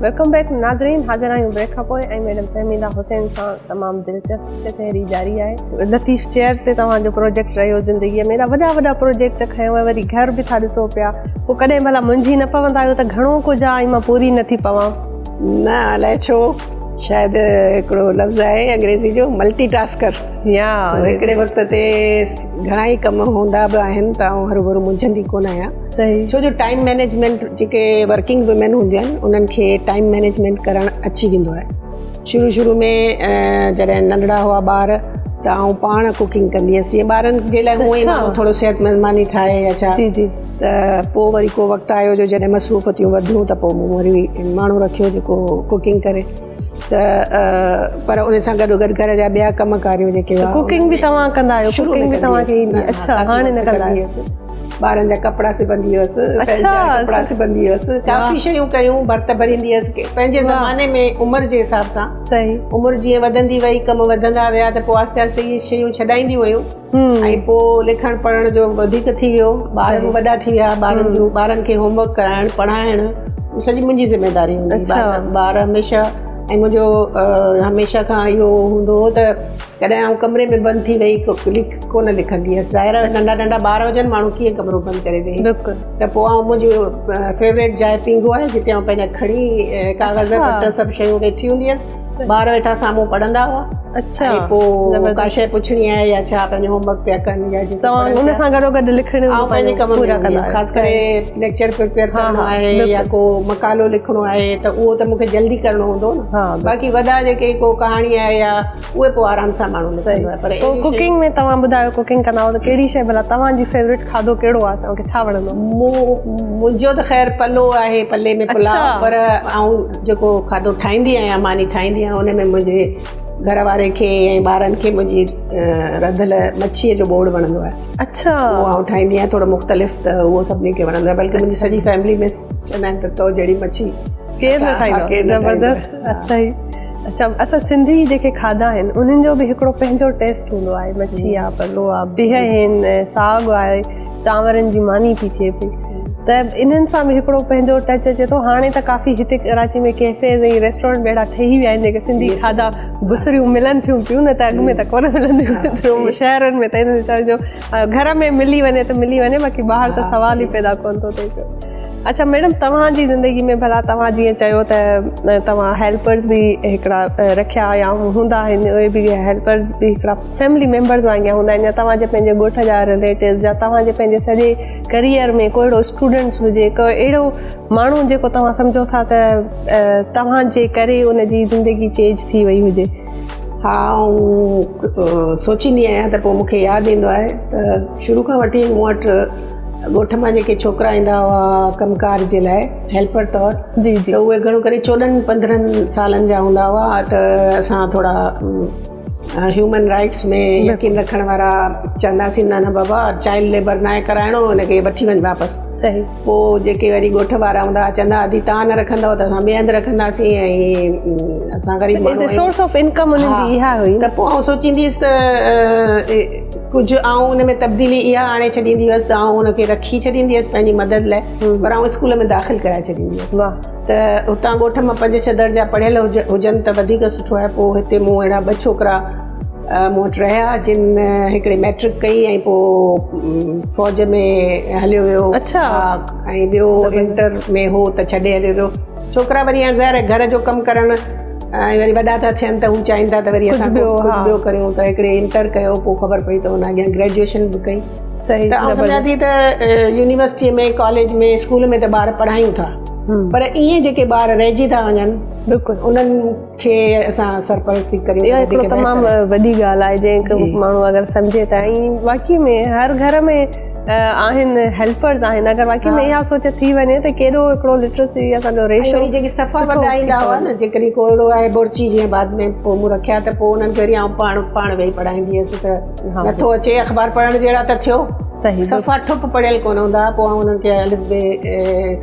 Welcome back ناظرين حاضر آهيون بريڪ کان پوء ۽ ميڊم فهميده حسين سان تمام دلچسپ ڪچهري جاري آهي لطيف چيئر تي توهان جو پروجيڪٽ رهيو زندگي ۾ ايڏا وڏا وڏا پروجيڪٽ کنيو ۽ وري گهر به ٿا ڏسو پيا پوء ڪڏهن ڀلا منجهي نه پوندا آهيو ته گهڻو ڪجهه آهي ۽ مان پوري نه ٿي پوان. نه الائي ڇو شايد هڪڙو لفظ آهي انگريزي جو ملٽي ٽاسڪر يا سو هڪڙي وقت تي گهڻا ئي ڪم هوندا به آهن ته آئون هروڀرو منجهندي ڪونه آهيان صحيح ڇو جو ٽائيم مينيجمينٽ جيڪي ورڪنگ وومين هونديون آهن انهن کي ٽائيم مينيجمينٽ ڪرڻ اچي ويندو آهي شروع شروع ۾ جڏهن ننڍڙا هئا ٻار ته آئون پاڻ ڪوڪنگ ڪندي هيس جيئن ٻارن جي لاء هونئن ئي ماڻهو ٿورو صحت مند ماني ٺاهي يا ڇا جي جي ته پوء وري ڪو وقت آيو جو جڏهن مصروفتيون وڌيون ته پوء مون وري ماڻهو رکيو جيڪو ڪوڪنگ ڪري ته پر ان سان گڏو گڏ گهر جا ٻيا ڪم ڪاريون جيڪي هئا ڪوڪنگ به توهان ڪندا آهيو ڪوڪنگ به توهان کي ايندي اڇا هاڻي نه ڪندا آهيو ٻارن جا ڪپڙا سبندي هيس پنهنجا ڪپڙا سبندي هيس ڪافي شيون ڪيون ڀرت ڀريندي هيس پنهنجي زماني ۾ عمر جي حساب سان صحيح عمر جيئن وڌندي وئي ڪم وڌندا ويا ته پوء آهستي آهستي اهي شيون ڇڏائينديون ويون ۽ پوء لکڻ پڙهڻ جو وڌيڪ ٿي ويو ٻار به وڏا ٿي ويا ٻارن جون ٻارن کي هوم ورڪ ڪرائڻ پڙهائڻ سڄي منهنجي ذميداري هوندي ٻار هميشه ۽ منهنجو هميشه کان اهو هوندو هو ته ڪڏهن آئون ڪمري ۾ بند ٿي ويهي ڪونه لکندي هيس ظاهر آهي ننڍا ننڍا ٻار هجن ماڻهو ڪيئن ڪمرو بند ڪري ويهي بلڪل ته پوء آئون منهنجي فيوريٽ جاء پينگهو آهي جتي آئون پنهنجا کڻي ڪاغذ پٽ سڀ شيون ويٺي هوندي هيس ٻار ويٺا سامهون پڙهندا هئا اڇا ۽ پوء ڪا شيء پڇڻي آهي يا ڇا پنهنجو هوم ورڪ پيا ڪن يا جيڪو توهان ان سان گڏو گڏ لکڻ آئون پنهنجي ڪم ۾ هوندي هيس خاص ڪري ليڪچر پريپيئر ڪرڻو آهي يا ڪو مقالو لکڻو آهي ته اهو ته مون کي جلدي ڪرڻو هوندو نه باقي وڏا جيڪي ڪو ڪهاڻي آهي يا اهي پوء آرام سان ماڻهو لکندو آهي پر پوء ڪوڪنگ ۾ توهان ٻڌايو ڪوڪنگ ڪندا آهيو ته ڪهڙي شيء ڀلا توهان جي فيورٽ کاڌو ڪهڙو آهي توهان کي ڇا وڻندو آهي؟ مون منهنجو ته خير پلو آهي پلي ۾ پلاء پر آئون جيڪو کاڌو ٺاهيندي آهيان ماني ٺاهيندي آهيان ان ۾ منهنجي گهر واري کي ۽ ٻارن کي منهنجي رڌل مڇيء جو ٻوڙ وڻندو آهي. اڇا اهو آئون ٺاهيندي آهيان ٿورو مختلف ته اهو سڀني کي وڻندو آهي بلڪه منهنجي سڄي فيملي ۾ چوندا آهن ته تو جهڙي مڇي ڪير نه کائيندو زبردست صحيح اڇا اسان سنڌي جيڪي کاڌا آهن انهن جو به هڪڙو پنهنجو ٽيسٽ هوندو آهي مڇي آ پلو آ بيهه آهن ساڳ آهي چانورن جي ماني ٿي ٿئي پئي ته انهن سان به هڪڙو پنهنجو ٽچ اچي ٿو هاڻي ته ڪافي هتي ڪراچي ۾ ڪيفيز ۽ ريسٽورنٽ به اهڙا ٺهي ويا آهن جيڪي سنڌي کاڌا بسريون ملن ٿيون پيون نه ته اڳ ۾ ته ڪونه ملنديون هيون شهرن ۾ ته جو گهر ۾ ملي وڃي ته ملي وڃي باقي ٻاهر ته سوال ئي پيدا ڪونه ٿو ٿئي پيو اڇا ميڊم توهان جي زندگي ۾ ڀلا توهان جيئن چيو ته توهان هيلپرز به هڪڙا رکيا يا هوندا آهن اهي به هيلپرز به هڪڙا فيملي ميمبرز وانگيان هوندا آهن يا توهان جي پنهنجي ڳوٺ جا رليٽوز يا توهان جي پنهنجي سڄي ڪريئر ۾ ڪو اهڙو اسٽوڊنٽس هجي ڪو اهڙو ماڻهو جيڪو توهان سمجهو ٿا ته توهان جي ڪري ان جي زندگي چينج ٿي وئي هجي. ها آئون سوچيندي آهيان ته پوء مون کي ياد ايندو آهي ته شروع کان وٺي مون وٽ ڳوٺ مان جيڪي ڇوڪرا ايندا هئا ڪم ڪار جي لاء هيلپر طور جي جي ته اهي گهڻو ڪري چوڏهن پندرهن سالن جا هوندا هئا ته اسان ٿورا هيومن رائٽس ۾ يقين رکڻ وارا چونداسين نه نه بابا چائلڊ ليبر ناهي ڪرائڻو ان کي وٺي وڃ واپس صحيح پوء جيڪي وري ڳوٺ وارا هوندا هئا چوندا ادي توهان نه رکندؤ ته اسان ٻئي هنڌ رکنداسين ۽ اسان غريب ماڻهو آهيون سورس آف انڪم انهن جي اها هئي ته پوء آئون سوچيندي هيس ته ڪجهه آئون ان ۾ تبديلي اها آڻي ڇڏيندي هيس ته آئون ان کي رکي ڇڏيندي هيس پنهنجي مدد لاء پر آئون اسڪول ۾ داخل ڪرائي ڇڏيندي هيس ته اتان ڳوٺ مان پنج ڇهه درجا پڙهيل هجن ته وڌيڪ سٺو آهي پوء هتي مون اهڙا ٻه ڇوڪرا مون وٽ رهيا جن هڪڙي مئٽرڪ ڪئي ۽ پوء فوج ۾ هليو ويو اڇا ۽ ٻيو انٽر ۾ هو ته ڇڏي هليو ويو ڇوڪرا وري هاڻي ظاهر آهي گهر جو ڪم ڪرڻ ۽ وري وڏا ٿا ٿين ته هو چاهين ٿا ته وري اسان ڪجهه ٻيو ڪريون ته هڪڙي انٽر ڪيو پوء خبر پئي ته هن اڳيان گريجوئيشن به ڪئي صحيح ته آئون سمجهان ٿي ته يونيورسٽي ۾ ڪاليج ۾ اسڪول ۾ ته ٻار پڙهايون ٿا پر ائين جيڪي ٻار رهجي ٿا وڃن بلڪل انهن کي اسان سرپرستي ڪريون اها هڪڙو تمام وڏي ڳالهه آهي جنهن هڪ ماڻهو اگر سمجهي ته ۽ واقعي ۾ هر گهر ۾ آهن هيلپرز آهن اگر واقعي ۾ اها سوچ ٿي وڃي ته ڪيڏو هڪڙو لٽرسي اسان جو ريشو وري جيڪي صفا وڏا ايندا هئا نه جيڪڏهن ڪو اهڙو آهي بورچي جيئن بعد ۾ پوء مون رکيا ته پوء انهن کي وري آئون پاڻ پاڻ ويهي پڙهائيندي هيس ته نٿو اچي اخبار پڙهڻ جهڙا ته ٿيو صحيح صفا ٺپ پڙهيل ڪونه هوندا هئا پوء آئون انهن کي الف بي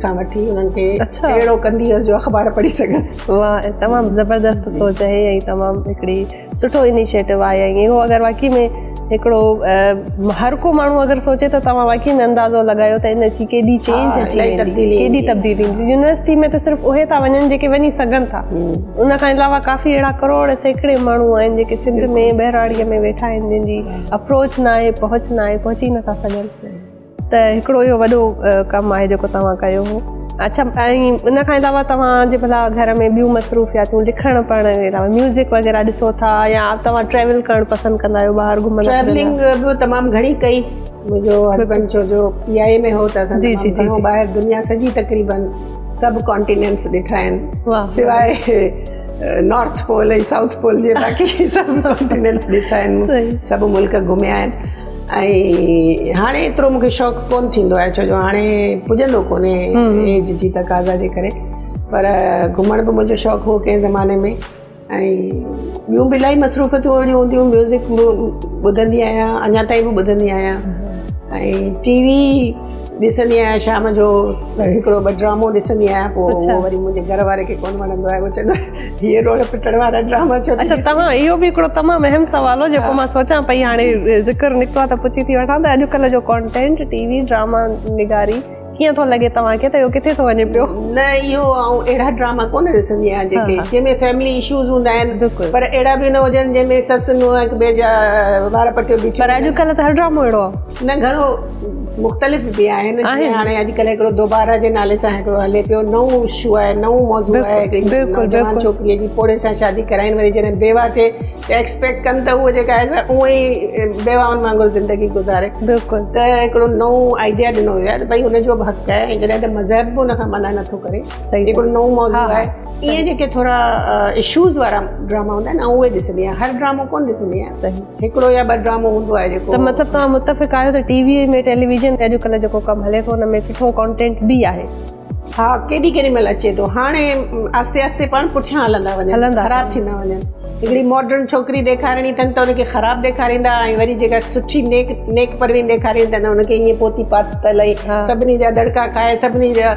کان وٺي انهن کي اهڙو ڪندي هيس جو اخبار پڙهي سگهن. واهه تمام زبردست سوچ آهي ۽ تمام هڪڙي سٺو انيشيٽو آهي ۽ اهو اگر واقعي ۾ هڪڙو هر ڪو ماڻهو اگر سوچي ته توهان واقعي ۾ اندازو لڳايو ته ان جي ڪيڏي چينج اچي ويندي ڪيڏي تبديلي ايندي يونيورسٽي ۾ ته صرف اهي ٿا وڃن جيڪي وڃي سگهن ٿا ان کان علاوه ڪافي اهڙا ڪروڙ سيڪڙي ماڻهو آهن جيڪي سنڌ ۾ ٻهراڙي ۾ ويٺا آهن جن جي اپروچ نه آهي پهچ نه آهي پهچي نٿا سگهن ته هڪڙو اهو وڏو ڪم آهي جيڪو توهان ڪيو هو اڇا ۽ ان کان علاوه توهان جي ڀلا گهر ۾ ٻيون مصروفياتون لکڻ پڙهڻ جي علاوه ميوزڪ وغيره ڏسو ٿا يا توهان ٽريول ڪرڻ پسند ڪندا آهيو ٻاهر گهمڻ ٽريولنگ به تمام گهڻي ڪئي منهنجو هسبنڊ ڇو جو پي آء اي ۾ هو ته اسان جي جي گهڻو ٻاهر دنيا سڄي تقريبن سڀ ڪانٽيننٽس ڏٺا آهن سواء نارٿ پول ۽ سائوٿ پول جي باقي سڀ ڪانٽيننٽس ڏٺا آهن سڀ ملڪ گهميا آهن ۽ هاڻي ايترو مونکي شوق ڪون ٿيندو آهي ڇو جو هاڻي پڄندو ڪونهي ايج جي تقاضا جي ڪري پر گهمڻ به منهنجو شوق هو ڪنهن زماني ۾ ۽ ٻيون به الاهي مصروفيتون اهڙيون هونديون ميوزڪ به ٻڌندي آهيان اڃا تائين به ٻڌندي آهيان ۽ ٽي وي ڏسندي آهيان شام جو هڪڙو ٻه ڊرامو ڏسندي آهيان پوء اهو وري منهنجي گهر واري کي ڪونه وڻندو آهي هو چوندو آهي هيء روڙ پٽڻ وارا ڊراما ڇو اڇا توهان اهو به هڪڙو تمام اهم سوال هو جيڪو مان سوچان پئي هاڻي ذڪر نڪتو آهي ته پڇي ٿي وٺان ته اڄڪلهه جو ڪانٽينٽ ٽي وي ڊراما نگاري ڪيئن ٿو لڳي توهان کي ته اهو ڪٿي ٿو وڃي پيو؟ نه اهو آئون اهڙا ڊراما ڪونه ڏسندي آهيان جيڪي جنهن ۾ فيملي اشوز هوندا آهن پر اهڙا به نه هجن جنهن ۾ سس نونهن هڪ ٻئي جا وار پٽيو بيٺيون پر اڄڪلهه ته هر ڊرامو اهڙو آهي. نه گهڻو مختلف به آهن جيئن هاڻي اڄڪلهه هڪڙو دوباره جي نالي سان هڪڙو هلي پيو نئون اشو آهي نئون موضوع آهي هڪڙي نوجوان ڇوڪريء جي پوڙهي سان شادي ڪرائين وري جڏهن بيواهه ٿئي ته ايڪسپيڪٽ ڪن ته هوء جيڪا آهي سا اونئن ئي بيواهن وانگر زندگي گذاري بلڪل ته هڪڙو نئون آئيڊيا ڏنو ويو آهي ته ڀئي هن جو به حق آهي ۽ جڏهن ته مذهب به ان کان منع نٿو ڪري هڪڙو نئون موضوع آهي ائين جيڪي ٿورا اشوز وارا ڊراما هوندا آهن آئون اهي ڏسندي آهيان هر ڊرامو ڪونه ڏسندي آهيان صحيح هڪڙو يا ٻه ڊرامو هوندو آهي جيڪو ته مطلب توهان متفق آهيو ته ٽي وي ۾ ٽيليويزن تي اڄڪلهه جيڪو ڪم هلي ٿو ان ۾ سٺو ڪانٽينٽ به آهي ها ڪيڏي ڪيڏي مهل اچي ٿو هاڻي آهستي آهستي پاڻ پٺيان هلندا وڃن هلندا خراب ٿيندا وڃن هڪڙي ماڊرن ڇوڪري ڏيکارڻي اٿن ته ان کي خراب ڏيکاريندا ۽ وري جيڪا سٺي نيڪ نيڪ پروين ڏيکارڻي اٿن ان کي ائين پوتي پاتل ۽ سڀني جا دڙڪا کائي سڀني جا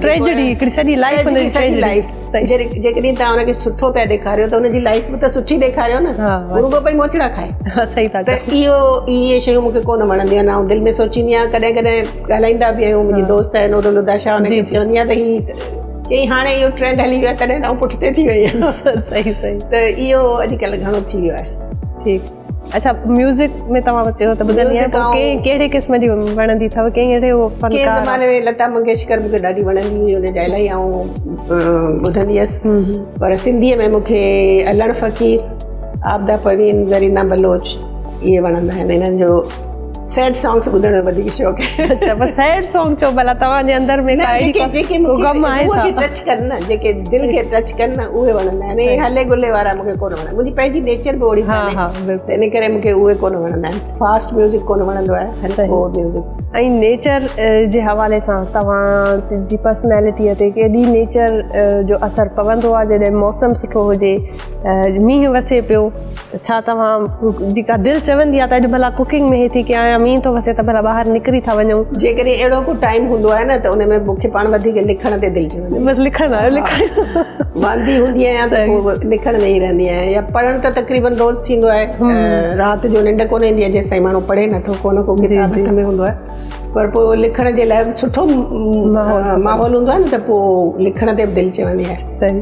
ٽريجڊي هڪڙي سڄي لائف ان جي سڄي لائف جيڪڏهن توهان ان کي سٺو پيا ڏيکاريو ته ان جي لائف به ته سٺي ڏيکاريو نه هو رڳو پئي موچڙا کائي صحيح ته اهو اهي شيون مون کي ڪونه وڻنديون آهن آئون دل ۾ سوچيندي آهيان ڪڏهن ڪڏهن ڳالهائيندا به آهيون منهنجي دوست آهي نور الهديٰ شاهه ان کي چوندي آهيان ته هي چئي هاڻي اهو ٽرينڊ هلي ويو آهي تڏهن ته آئون پٺتي ٿي وئي آهيان صحيح صحيح ته اهو اڄڪلهه گهڻو ٿي ويو آهي ٺيڪ اڇا ميوزڪ ۾ توهان چيو ته ٻڌندي آهيان پوء ڪنهن ڪهڙي قسم جي وڻندي اٿو ڪنهن اهڙي اهو فنڪار ڪنهن زماني ۾ لتا منگيشڪر مون کي ڏاڍي وڻندي هئي ان جا الاهي آئون ٻڌندي هيس پر سنڌيء ۾ مون کي علڻ فقير عابده پروين زرينا بلوچ اهي وڻندا آهن انهن جو سيڊ سانگس ٻڌڻ جو وڌيڪ شوق آهي. اڇا بس سيڊ سانگ چئو ڀلا توهان جي اندر ۾ ڪا اهڙي جيڪي غم آهي روح کي ٽچ ڪن نه جيڪي دل کي ٽچ ڪن نه اهي وڻندا آهن اهي هلي گلي وارا مونکي ڪونه وڻندا منهنجي پنهنجي نيچر به اهڙي ڪانهي ها ها ان ڪري مونکي اهي ڪونه وڻندا آهن فاسٽ ميوزڪ ڪونه وڻندو آهي هلڪو ميوزڪ. ۽ نيچر جي حوالي سان توهان جي پرسنالٽي تي ڪيڏي نيچر جو اثر پوندو آهي جڏهن موسم سٺو هجي مينهن وسي پيو ته ڇا توهان جي ڪا دل چوندي آهي ته اڄ ڀلا ڪوڪنگ ۾ هي ٿي ڪيان يا مينهن ٿو وسي ته ڀلا ٻاهر نڪري ٿا وڃون. جيڪڏهن اهڙو ڪو ٽائيم هوندو آهي نه ته ان ۾ مون کي پاڻ وڌيڪ لکڻ تي دل چوندي آهي. بس لکڻ آهي لکڻ. واندي هوندي آهيان ته پوء لکڻ ۾ ئي رهندي آهيان يا پڙهڻ ته تقريبن روز ٿيندو آهي رات جو ننڊ ڪونه ايندي آهي جيستائين ماڻهو پڙهي نٿو ڪو نه ڪو ڪتاب هٿ ۾ هوندو آهي پر پوء لکڻ جي لاء سٺو ماحول هوندو آهي نه ته پوء لکڻ تي به دل چوندي آهي. صحيح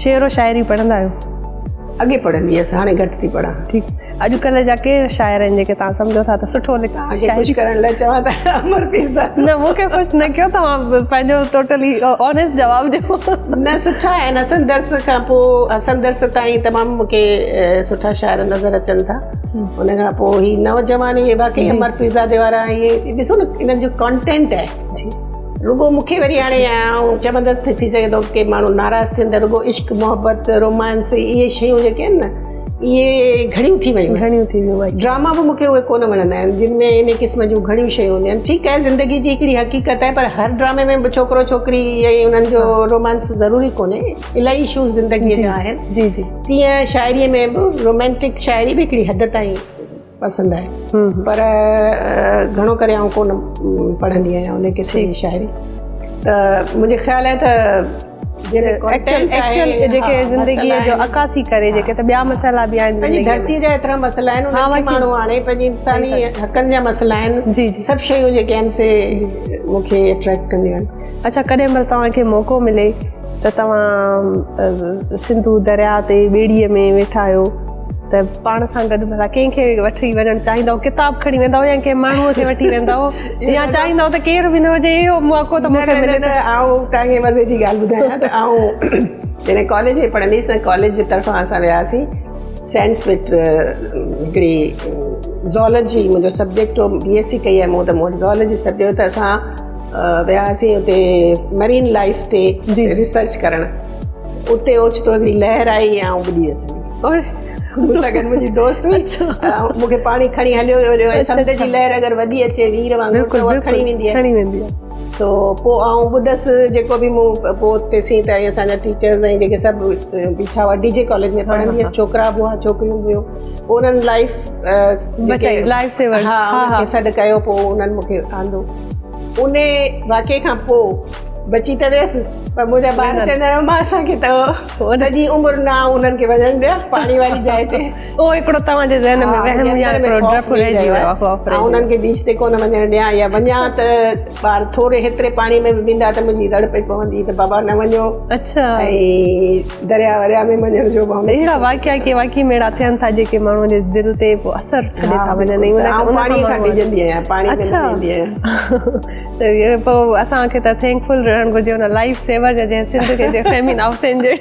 شعر و شاعري پڙهندا آهيو؟ اڳي پڙهندي هيس هاڻي گهٽ ٿي پڙهان. ٺيڪ اڄڪلهه جا ڪهڙا شاعر آهن جيڪي توهان سمجهو ٿا ته سٺو لکن توهان کي خوش ڪرڻ لاء چوان ته امر پيرزادو. نه مون کي خوش نه ڪيو توهان پنهنجو ٽوٽلي آنيسٽ جواب ڏيو. نه سٺا آهن حسن درس کان پوء حسن درس تائين تمام مون کي سٺا شاعر نظر اچن ٿا ان کان پوء هي نوجوان اهي واقعي امر پيرزادي وارا اهي ڏسو نه انهن جو ڪانٽينٽ آهي. جي. رڳو مون کي وري هاڻي آئون چوندس ته ٿي سگهي ٿو ڪي ماڻهو ناراض ٿين ته رڳو عشق محبت رومانس اهي شيون جيڪي آهن نه اهي گهڻيون ٿي ويون گهڻيون ٿي ويون ڊراما به مون کي اهي ڪونه وڻندا آهن جن ۾ ان قسم جون گهڻيون شيون هونديون آهن ٺيڪ آهي زندگي جي هڪڙي حقيقت آهي پر هر ڊرامي ۾ به ڇوڪرو ڇوڪري ۽ انهن جو رومانس ضروري ڪونهي الاهي اشوز زندگي جا آهن جي جي تيئن شاعري ۾ به رومانٽڪ شاعري به هڪڙي حد تائين پسند آهي پر گهڻو ڪري آئون ڪونه پڙهندي آهيان ان قسم جي شاعري ته منهنجي خيال آهي ته جيڪي زندگي جو عڪاسي ڪري جيڪي ته ٻيا مسئلا به آهن پنهنجي ڌرتي جا ايترا مسئلا آهن انهن کي ماڻهو آڻي پنهنجي انساني حقن جا مسئلا آهن جي جي سڀ شيون جيڪي آهن سي مون کي اٽريڪٽ ڪنديون آهن. اڇا ڪڏهن مهل توهان کي موقعو ملي ته توهان سنڌو درياء تي ٻيڙيء ۾ ويٺا آهيو ته پاڻ سان گڏ ڀلا ڪنهن کي وٺي وڃڻ چاهيندؤ؟ ڪتاب کڻي ويندؤ يا ڪنهن ماڻهوء کي وٺي ويندؤ يا چاهيندؤ ته ڪير به نه هجي اهو موقعو ته مون کي ملي ته. آئون توهان کي مزي جي ڳالهه ٻڌايان ته آئون جڏهن ڪاليج ۾ پڙهندي هيس ته ڪاليج جي طرفان اسان وياسين سينس پٽ هڪڙي زولاجي منهنجو سبجيڪٽ هو بي ايس سي ڪئي آهي مون ته مون وٽ زولاجي سبجيڪٽ هو ته اسان وياسين اتي مرين لائف تي ريسرچ ڪرڻ اتي اوچتو هڪڙي لهر آئي ۽ آئون ٻڏي ويس. مون سان گڏ منهنجي دوست هئي مون کي پاڻي کڻي هليو ويو ۽ سمنڊ جي لهر اگر وڌي اچي وير وانگر ته اها کڻي ويندي آهي کڻي ويندي آهي سو پوء آئون ٻڏس جيڪو به مون پوء تيسين تائين اسان جا ٽيچرز ۽ جيڪي سڀ بيٺا هئا ڊي جي ڪاليج ۾ پڙهندي هيس ڇوڪرا به هئا ڇوڪريون به هيون پوء انهن لائف بچائي لائف سيورز ها انهن کي سڏ ڪيو پوء انهن مون کي آندو ان واقعي کان پوء بچي ته ويس پر منهنجا ٻار چوندا آهن امان اسان کي ته سڄي عمر نه آئون انهن کي وڃڻ ڏيان پاڻي واري جاء تي. اهو هڪڙو توهان جي ذهن ۾ وهم يا هڪڙو ڊپ رهجي ويو آهي خوف رهجي آئون انهن کي بيچ تي ڪونه وڃڻ ڏيان يا وڃان ته ٻار ٿوري هيتري پاڻي ۾ به ويندا ته منهنجي رڙ پئي پوندي ته بابا نه وڃو. اڇا. ۽ درياء ورياء ۾ وڃڻ جو به اهڙا واقعا ڪي واقعي ۾ اهڙا ٿين ٿا جيڪي ماڻهو جي دل تي پوء اثر ڇڏي ٿا وڃن ۽ آئون پاڻي کان ڊڄندي آهيان پاڻي ۾ نه ويندي آهيان. ته پوء اسان کي ته thank فل رهڻ گهرجي ان لائف سيور جا جنهن سنڌ کي جنهن فهمينا حسين جي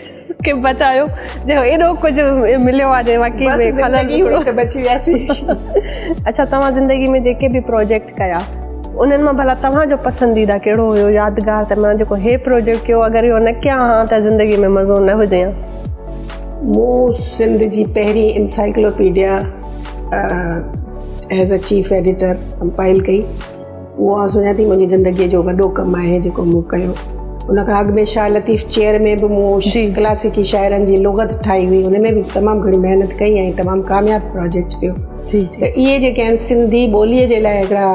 کي بچايو جنهن ايڏو ڪجهه مليو آهي جنهن واقعي ۾ خلل هئي ته بچي وياسين. اڇا توهان زندگي ۾ جيڪي به پروجيڪٽ ڪيا انهن مان ڀلا توهان جو پسنديده ڪهڙو هيو يادگار ته مان جيڪو هي پروجيڪٽ ڪيو اگر اهو نه ڪيان ها ته زندگي ۾ مزو نه هجي ها. مون سنڌ جي پهرين encyclopedia as a chief editor compile ڪئي. اهو آئون سمجهان ٿي منهنجي زندگيء جو وڏو ڪم آهي جيڪو مون ڪيو. ان کان اڳ ۾ شاهه لطيف چيئر ۾ به مون ڪلاسيڪي شاعرن جي لغت ٺاهي هئي ان ۾ به تمام گهڻي محنت ڪئي ۽ تمام ڪامياب پراجيڪٽ ٿيو. ته اهي جيڪي آهن سنڌي ٻوليء جي لاء هڪڙا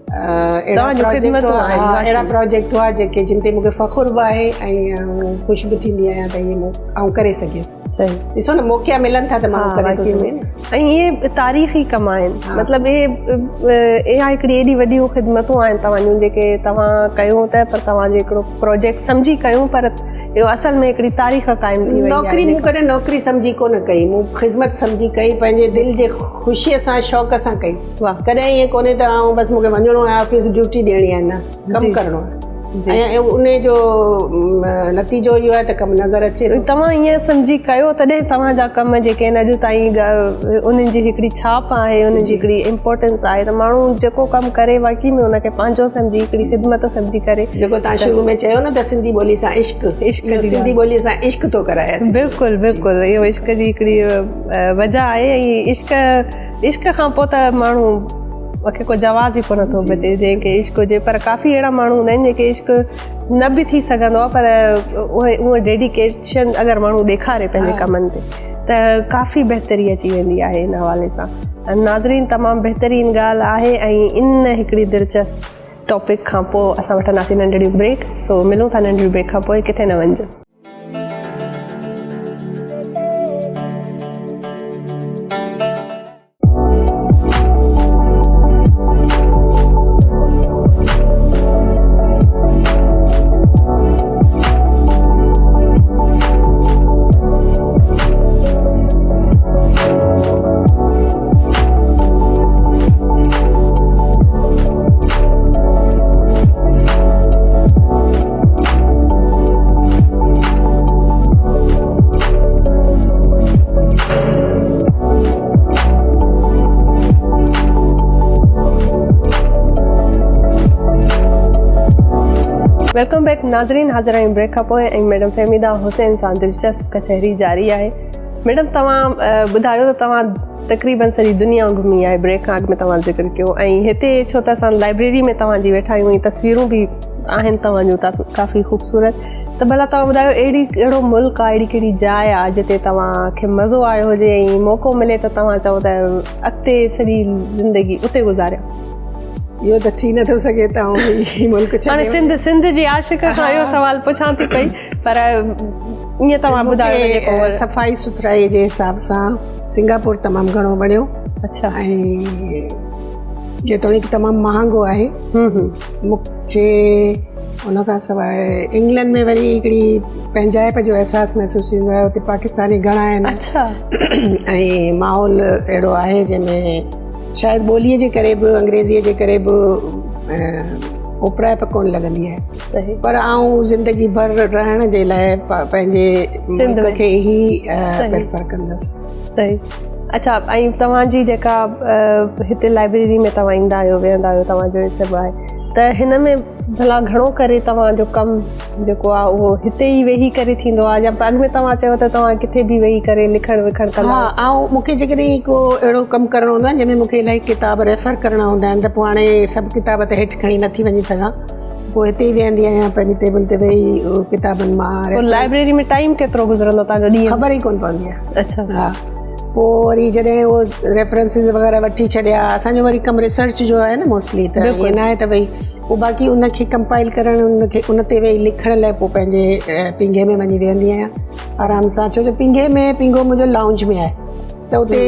اهڙا پراجيڪٽ هئا جيڪي جن تي مون کي فخر به آهي ۽ آئون خوش به ٿيندي آهيان ته اهي مون آئون ڪري سگهيس. ڏسو نه موقعا ملن ٿا ته ماڻهو ڪري ٿو سگهي نه. ۽ اهي تاريخي ڪم آهن مطلب اهي اها هڪڙي ايڏي وڏيون خدمتون آهن توهان جون جيڪي توهان ڪيون ته پر توهان جي هڪڙو پروجيڪٽ سمجهي ڪيون پر اهو اصل ۾ هڪڙي تاريخ قائم ٿي وئي. نوڪري مون ڪڏهن نوڪري سمجهي ڪونه ڪئي مون خدمت سمجهي ڪئي پنهنجي دل جي خوشيء سان شوق سان ڪئي ڪڏهن ائين ڪونهي ته آئون بس مون کي وڃڻو آهي آفيس ڊيوٽي ڏيڻي آهي نه ڪم ڪرڻو آهي. ۽ ان جو نتيجو اهو آهي ته ڪم نظر اچي ٿو. توهان ائين سمجهي ڪيو تڏهن توهان جا ڪم جيڪي آهن اڄ تائين انهن جي هڪڙي ڇاپ آهي انهن جي هڪڙي امپورٽنس آهي ته ماڻهو جيڪو ڪم ڪري واقعي ۾ ان کي پنهنجو سمجهي هڪڙي خدمت سمجهي ڪري. جيڪو توهان شروع ۾ چيو نه ته سنڌي ٻولي سان عشق اهو سنڌي ٻولي سان عشق ٿو ڪرائي. بلڪل بلڪل اهو عشق جي هڪڙي وجهه آهي ۽ عشق عشق کان پوء ته ماڻهو کي ڪو جواز ئي ڪونه ٿو بچي جنهن کي عشق هجي پر ڪافي اهڙا ماڻهو هوندا آهن جنهن کي عشق نه به ٿي سگهندو آهي پر اهي اهو ڊيڊيڪيشن اگر ماڻهو ڏيکاري پنهنجي ڪمن تي ته ڪافي بهتري اچي ويندي آهي ان حوالي سان ناظرين تمام بهترين ڳالهه آهي ۽ ان هڪڙي دلچسپ ٽاپڪ کان پوء اسان وٺنداسين ننڍڙي بريڪ سو ملون ٿا ننڍڙي بريڪ کان پوء ڪٿي نه وڃجو. Welcome back ناظرين حاضر آهيون بريڪ کان پوء ۽ ميڊم فهميده حسين سان دلچسپ ڪچهري جاري آهي ميڊم توهان ٻڌايو ته توهان تقريبن سڄي دنيا گهمي آهي بريڪ کان اڳ ۾ توهان ذڪر ڪيو ۽ هتي ڇو ته اسان لائبريري ۾ توهان جي ويٺا آهيون ۽ تصويرون به آهن توهان جون ڪافي خوبصورت ته ڀلا توهان ٻڌايو اهڙي ڪهڙو ملڪ آهي اهڙي ڪهڙي جاء آهي جتي توهان کي مزو آيو هجي ۽ موقعو ملي ته توهان چئو ته اڳتي سڄي زندگي اتي گذاريان. اهو ته ٿي نٿو سگهي ته آئون هي ملڪ ڇڏي هاڻي سنڌ سنڌ جي عاشق کان اهو سوال پڇان ٿي پئي پر ائين توهان ٻڌايو ته جيڪو صفائي سٿرائي جي حساب سان سنگاپور تمام گهڻو وڻيو. اڇا. ۽ جيتوڻيڪ تمام مهانگو آهي. مون کي ان کان سواء انگلنڊ ۾ وري هڪڙي پنهنجائپ جو احساس محسوس ٿيندو آهي اتي پاڪستاني گهڻا آهن. اڇا. ۽ ماحول اهڙو آهي جنهن ۾ شايد ٻوليء جي ڪري به انگريزيء جي ڪري به اوپرائپ ڪونه لڳندي آهي. صحيح. پر آئون زندگي ڀر رهڻ جي لاء پنهنجي ملڪ کي ئي پريفر ڪندس. صحيح. اڇا ۽ توهان جي جيڪا هتي لائبريري ۾ توهان ايندا آهيو ويهندا آهيو توهان جو سڀ آهي ته هن ۾ ڀلا گهڻو ڪري توهان جو ڪم جيڪو آهي اهو هتي ئي ويهي ڪري ٿيندو آهي يا اڳ ۾ توهان چيو ته توهان ڪٿي به ويهي ڪري لکڻ وکڻ ڪندا ها آئون مون کي جيڪڏهن ڪو اهڙو ڪم ڪرڻو هوندو آهي جنهن ۾ مون کي الاهي ڪتاب ريفر ڪرڻا هوندا آهن ته پوء هاڻي سڀ ڪتاب ته هيٺ کڻي نٿي وڃي سگهان پوء هتي ئي ويهندي آهيان پنهنجي ٽيبل تي ويهي ڪتابن مان. پوء لائبريري ۾ ٽائيم ڪيترو گذرندو توهان جو ڏينهن؟ خبر ئي ڪونه پوندي آهي. اڇا. ها پوء وري جڏهن اهو ريفرنسز وغيره وٺي ڇڏيا اسان جو وري ڪم ريسرچ جو آهي نه موسٽلي ته ائين نه آهي ته ڀئي پوء باقي ان کي ڪمپائل ڪرڻ ان کي ان تي ويهي لکڻ لاء پوء پنهنجي پينگهي ۾ وڃي ويهندي آهيان آرام سان ڇو جو پينگهي ۾ پينگهو منهنجو لائونج ۾ آهي ته اتي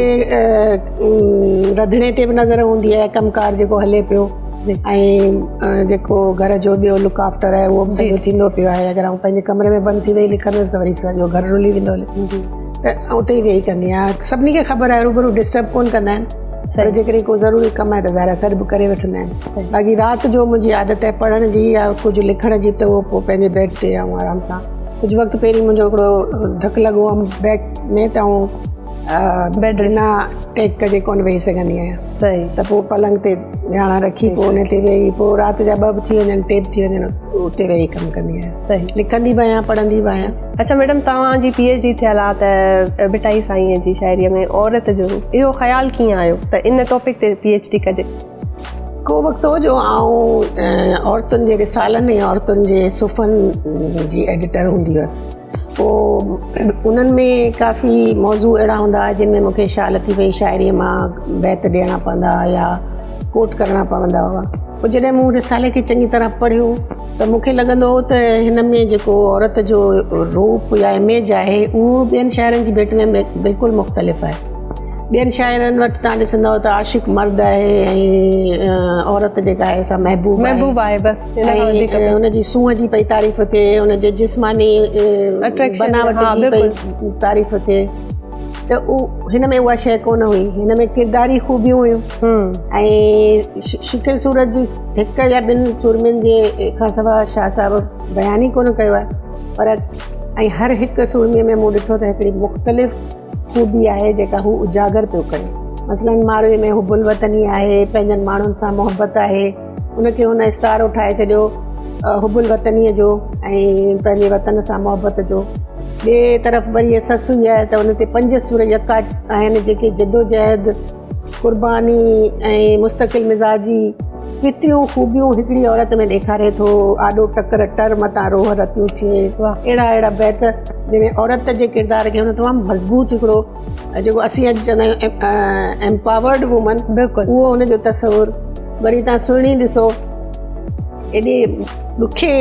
رڌڻي تي به نظر هوندي آهي ڪم ڪار جيڪو هلي پيو ۽ جيڪو گهر جو ٻيو لڪ آفٽر آهي اهو به سڄو ٿيندو پيو آهي اگر آئون پنهنجي ڪمري ۾ بند ٿي ويهي لکندس ته وري سڄو گهر رلي ويندو ته اتي ئي ويهي ڪندي آهيان سڀني کي خبر آهي روبرو ڊسٽرب ڪونه ڪندا آهن پر جيڪڏهن ڪو ضروري ڪم آهي ته ظاهر آهي سڏ به ڪري وٺندا آهن باقي رات جو منهنجي عادت آهي پڙهڻ جي يا ڪجهه لکڻ جي ته اهو پوء پنهنجي بيڊ تي آئون آرام سان ڪجهه وقت پهرين منهنجو هڪڙو ڌڪ لڳو هو بيڪ ۾ ته آئون بنا ٽيڪ جي ڪونه ويهي سگهندي آهيان صحيح ته پوء پلنگ تي ويهاڻا رکي پوء ان تي ويهي پوء رات جا ٻه به ٿي وڃن ٽي به ٿي وڃن اتي ويهي ڪم ڪندي آهيان صحيح لکندي به آهيان پڙهندي به آهيان. اڇا ميڊم توهان جي پي ايڇ ڊي ٿيل آهي ته ڀٽائي سائينء جي شاعريء ۾ عورت جو روپ اهو خيال ڪيئن آيو ته ان ٽاپڪ تي پي ايڇ ڊي ڪجي؟ ڪو وقت هو جو آئون عورتن جي رسالن ۽ عورتن جي صفحن جي ايڊيٽر هوندي هئس پوء انهن ۾ ڪافي موضوع اهڙا هوندا هئا جن ۾ مون کي شاهه لطيف جي شاعريء مان بيت ڏيڻا پوندا هئا يا ڪوٽ ڪرڻا پوندا هئا پوء جڏهن مون رسالي کي چڱي طرح پڙهيو ته مون کي لڳندو هو ته هن ۾ جيڪو عورت جو روپ يا اميج آهي اهو ٻين شاعرن جي ڀيٽ ۾ بلڪل مختلف آهي ٻين شاعرن وٽ تان ڏسندؤ ته عاشق مرد آهي ۽ عورت جيڪا آهي سا محبوب آهي محبوب آهي بس ۽ ان جي سونهن جي پئي تعريف ٿئي ان جي جسماني بناوٽ جي پئي تعريف ٿئي. ته هن ۾ اها شيء ڪونه هئي. هن ۾ ڪرداري خوبيون هيون ۽ شڪل صورت جي هڪ يا ٻن سورمين جي کان سواء شاهه صاحب بيان ئي ڪونه ڪيو آهي پر ۽ هر هڪ سورمي ۾ مون ڏٺو ته هڪڙي مختلف خوبي آهي جيڪا هو اجاگر پيو ڪري. مثلاً ماروي ۾ حب الوطني آهي، پنهنجن ماڻهن سان محبت آهي، ان کي هن استعارو ٺاهي ڇڏيو حب الوطنيء جو ۽ پنهنجي وطن سان محبت جو. ٻئي طرف وري سسئي آهي ته ان تي پنج سر يڪا آهن جيڪي جدوجهد، قرباني ۽ مستقل مزاجي ڪيتريون خوبيون هڪڙي عورت ۾ ڏيکاري ٿو. آڏو ٽڪر ٽر متان روهه رتيون ٿئي. اهڙا اهڙا بيت جنهن ۾ عورت جي ڪردار کي هن تمام مضبوط هڪڙو جيڪو اسين اڄ چوندا آهيون ايمپاورڊ وومن بلڪل اهو هن جو تصور. وري تان سهڻي ڏسو ايڏي ڏکي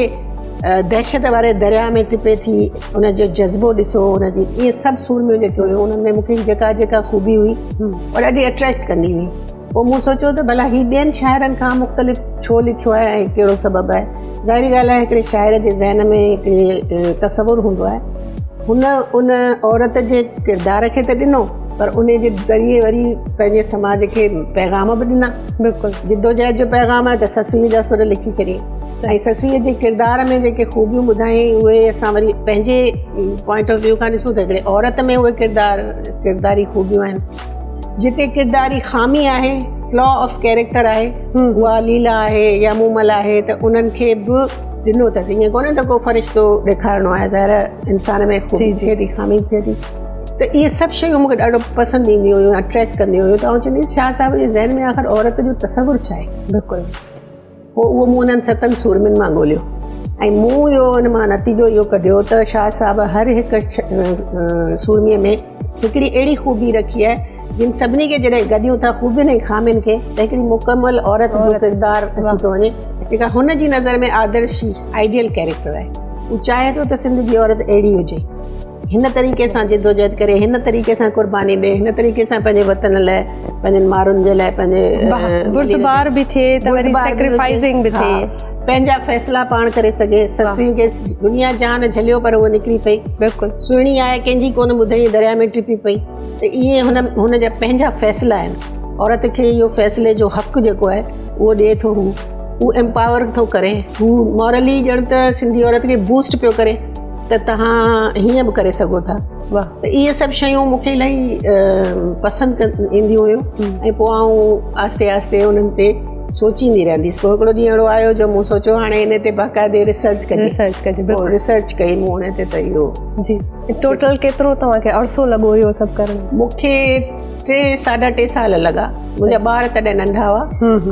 دهشت واري درياء ۾ ٽپي ٿي ان جو جذبو ڏسو ان جي اهي سڀ سورميون جيڪي هيون انهن ۾ مون کي جيڪا جيڪا خوبي هئي اها ڏاڍي اٽريڪٽ ڪندي هئي. پوء مون سوچيو ته ڀلا هي ٻين شاعرن کان مختلف ڇو لکيو آهي ۽ ڪهڙو سبب آهي. ظاهري ڳالهه آهي هڪڙي شاعر جي ذهن ۾ هڪڙي تصور هوندو آهي. هن ان عورت جي ڪردار کي ته ڏنو پر ان جي ذريعي وري پنهنجي سماج کي پيغام به ڏنا. بلڪل. جدوجهد جو پيغام آهي ته سسئيء جا سر لکي ڇڏيائين ۽ سسئيء جي ڪردار ۾ جيڪي خوبيون ٻڌايائين اهي اسان وري پنهنجي پوائنٽ آف ويو کان ڏسون ته هڪڙي عورت ۾ اهي ڪردار ڪرداري خوبيون آهن. جتي ڪرداري خامي آهي، فلا آف ڪيريڪٽر آهي، اها ليلا آهي يا مومل آهي ته انهن کي به ڏنو اٿس. ائين ڪونهي ته ڪو فرشتو ڏيکارڻو آهي، ظاهر آهي انسان ۾ خوبي ٿئي ٿي خامي به ٿئي ٿي. ته اهي سڀ شيون مون کي ڏاڍو پسند اينديون هيون، اٽريڪٽ ڪنديون هيون ته آئون چوندي هيس شاهه صاحب جي ذهن ۾ آخر عورت جو تصور ڇا آهي؟ بلڪل. پوء اهو مون انهن ستن سورمين مان ڳوليو ۽ مون اهو ان مان نتيجو اهو ڪڍيو ته شاهه صاحب هر هڪ سورميء ۾ هڪڙي اهڙي خوبي رکي آهي جن سڀني کي جڏهن گڏيون ٿا خوبين ۽ خامين کي ته هڪڙي مڪمل عورت جو ڪردار اچي ٿو وڃي جيڪا هن جي نظر ۾ آدرشي آئيڊيل ڪيريڪٽر آهي. هو چاهي ٿو ته سنڌ جي عورت اهڙي هجي. هن طريقي سان جدوجهد ڪري، هن طريقي سان قرباني ڏي، هن طريقي سان پنهنجي وطن لاء، پنهنجن مارن جي لاء، پنهنجي بردبار به ٿئي ته وري سيڪريفائيزنگ به ٿئي، پنهنجا فيصلا پاڻ ڪري سگهي. سسئي کي دنيا جهان جهليو پر هوء نڪري پئي. بلڪل. سهڻي آهي ڪنهن جي ڪونه ٻڌئين درياء ۾ ٽپي پئي ته اهي هن هن جا پنهنجا فيصلا آهن. عورت کي اهو فيصلي جو حق جيڪو آهي اهو ڏئي ٿو هو. هو ايمپاور ٿو ڪري. هو مورلي ڄڻ ته سنڌي عورت کي بوسٽ پيو ڪري. ته توهان هيئن به ڪري سگهو ٿا. ته اهي سڀ شيون مون کي الاهي پسند اينديون هيون ۽ پوء آئون آهستي آهستي انهن تي سوچيندي رهندي هيس. پوء هڪڙو ڏينهن اهڙو آيو جو مون سوچيو هاڻي ان تي باقاعدي ريسرچ ڪجي. ريسرچ ڪجي پوء ريسرچ ڪئي مون ان تي ته اهو. جي ٽوٽل ڪيترو توهان کي عرصو لڳو اهو سڀ ڪرڻ ۾؟ مون کي ٽي ساڍا ٽي سال لڳا. منهنجا ٻار تڏهن ننڍا هئا.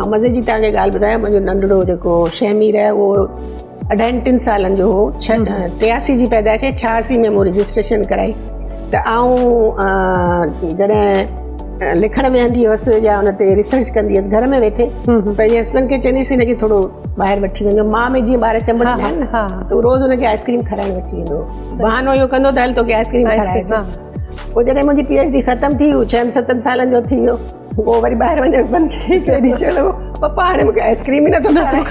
۽ مزي جي توهان کي ڳالهه ٻڌايان منهنجو ننڍڙو جيڪو شهمير آهي اهو اڍائن ٽن سالن جو هو، 83 جي پيدائش آهي، 86 ۾ مون رجسٽريشن ڪرائي ته آئون جڏهن لکڻ ويهندي هئس يا ان تي ريسرچ ڪندي هئس گهر ۾ ويٺي پنهنجي هسبنڊ کي چوندي هئس هن کي ٿورو ٻاهر وٺي وڃو مان ۾ جيئن ٻار چنبڙندا آهن نه ته روز هن کي آئس ڪريم کارائڻ وٺي ويندو هو، بهانو اهو ڪندو ته هل توکي آئس ڪريم کارائي اچان. پوء جڏهن منهنجي پي ايڇ ڊي ختم ٿي هو ڇهن ستن سالن جو ٿي ويو. پوء وري ٻاهر وڃڻ بند ڪيائين ته وري چوڻ لڳو پپا هاڻي مونکي آئس ڪريم ئي نٿو کارائي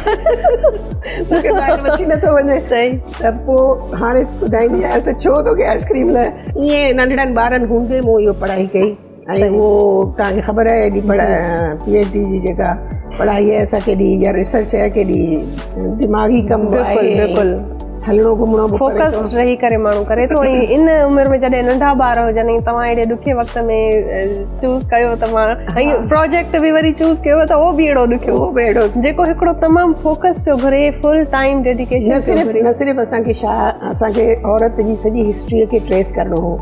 مونکي ٻاهر وٺي نٿو وڃي صحيح ته پوء هاڻي ٻڌائيندي آهيان ته ڇو توکي آئس ڪريم لاء ائين ننڍڙن ٻارن هوندي مون اهو پڙهائي ڪئي ۽ اهو توهان کي خبر آهي ايڏي پڙهائي پي ايڇ ڊي جي جيڪا پڙهائي آهي اسان ڪيڏي يا ريسرچ آهي ڪيڏي دماغي ڪم به آهي بلڪل بلڪل هلڻو گهمڻو به پوي ٿو. فوڪسڊ رهي ڪري ماڻهو ڪري ٿو ۽ ان عمر ۾ جڏهن ننڍا ٻار هجن ۽ توهان اهڙي ڏکي وقت ۾ چوز ڪيو ته مان ۽ پروجيڪٽ به وري چوز ڪيو ته اهو به اهڙو ڏکيو اهو به اهڙو جيڪو هڪڙو تمام فوڪس پيو گهري فل ٽائيم ڊيڊيڪيشن نه صرف نه صرف اسان کي شاهه اسان کي عورت جي سڄي هسٽري کي ٽريس ڪرڻو هو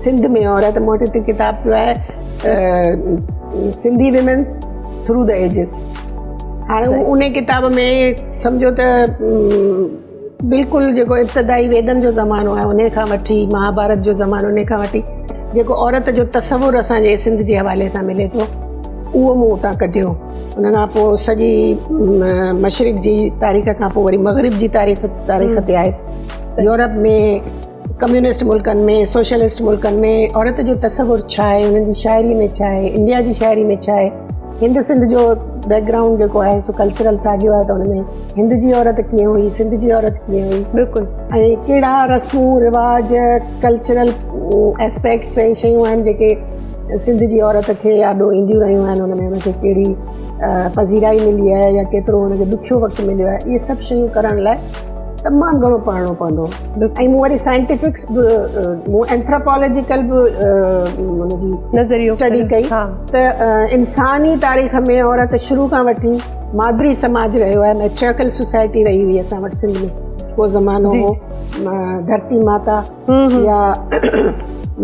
سنڌ ۾ عورت مون وٽ هتي ڪتاب پيو آهي Sindhi women through the ages هاڻي ان ڪتاب ۾ سمجهو ته بلڪل جيڪو ابتدائي ويدن جو زمانو آهي انهي کان وٺي مهاڀارت جو زمانو انهي کان وٺي جيڪو عورت جو تصور اسان جي سنڌ جي حوالي سان ملي ٿو اهو مون اتان ڪڍيو ان کان پوء سڄي مشرق جي تاريخ کان پوء وري مغرب جي تاريخ تاريخ تي آيس يورپ ۾ ڪميونسٽ ملڪن ۾ سوشلسٽ ملڪن ۾ عورت جو تصور ڇا آهي انهن جي شاعري ۾ ڇا آهي انڊيا جي شاعري ۾ ڇا آهي هند سنڌ جو بيڪ گرائونڊ جيڪو آهي سو ڪلچرل ساڳيو آهي ته ان ۾ هند جي عورت ڪيئن هئي سنڌ جي عورت ڪيئن هئي بلڪل ۽ ڪهڙا رسمون رواج ڪلچرل اسپيڪٽس ۽ شيون آهن جيڪي سنڌ جي عورت کي آڏو اينديون رهيون آهن ان ۾ ان کي ڪهڙي پذيرائي ملي آهي يا ڪيترو ان کي ڏکيو وقت مليو آهي اهي سڀ شيون ڪرڻ لاء تمام گهڻو پڙهڻو پوندو ۽ مون وري سائنٽيفڪ به مون اينٿراپالاجيڪل به ان جي نظريو اسٽڊي ڪئي ته انساني تاريخ ۾ عورت شروع کان وٺي مادري سماج رهيو آهي ميٽريڪل سوسائٽي رهي هئي اسان وٽ سنڌ ۾ ڪو زمانو هو ڌرتي ماتا يا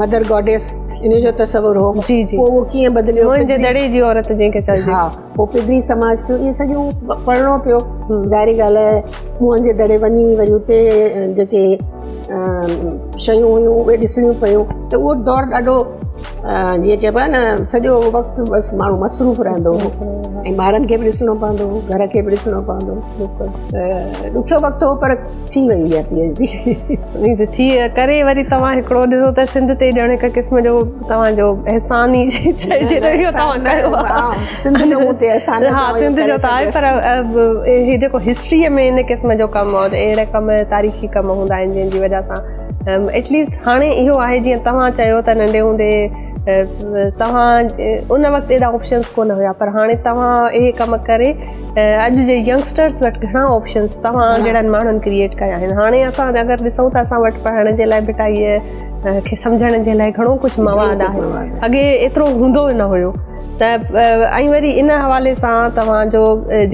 مدر گاڊيس ان جو تصور هو جي جي پوء اهو ڪيئن بدليو موهن جي دڙي جي عورت جنهن کي چئجي ها پوء پدري سماج ٿيو اهي سڄو پڙهڻو پيو ظاهري ڳالهه آهي موهن جي دڙي وڃي وري اتي جيڪي شيون هيون اهي ڏسڻيون پيون ته اهو دور ڏاڍو جيئن چئبو آهي نه سڄو وقت بس ماڻهو مصروف رهندو هو ۽ ٻارن کي به ڏسڻو پوندو هو گهر کي به ڏسڻو پوندو هو ته ڏکيو وقت هو پر ٿي وئي اها پي ايڇ ڊي ٿي ڪري وري توهان هڪڙو ڏسو ته سنڌ تي ڄڻ هڪ قسم جو توهان جو احسان ئي چئجي ته اهو توهان ڪيو آهي سنڌ جو مون تي احسان ها سنڌ جو ته آهي پر هي جيڪو هسٽريء ۾ ان قسم جو ڪم آهي اهڙا ڪم تاريخي ڪم هوندا آهن جنهن جي وجه سان ايٽ ليسٽ هاڻي اهو آهي جيئن توهان چيو ته ننڍي هوندي توهان ان وقت ايڏا آپشنس ڪونه هيا پر هاڻي توهان اهي ڪم ڪري اڄ جي ينگسٽرس وٽ گهڻا آپشنس توهان جهڙن ماڻهن ڪريئيٽ ڪيا آهن هاڻي اسان اگر ڏسون ته اسان وٽ پڙهڻ جي لاء ڀٽائيء کي سمجهڻ جي لاء گهڻو ڪجهه مواد آهي اڳي ايترو هوندو نه هيو ته ۽ وري ان حوالي سان توهان جو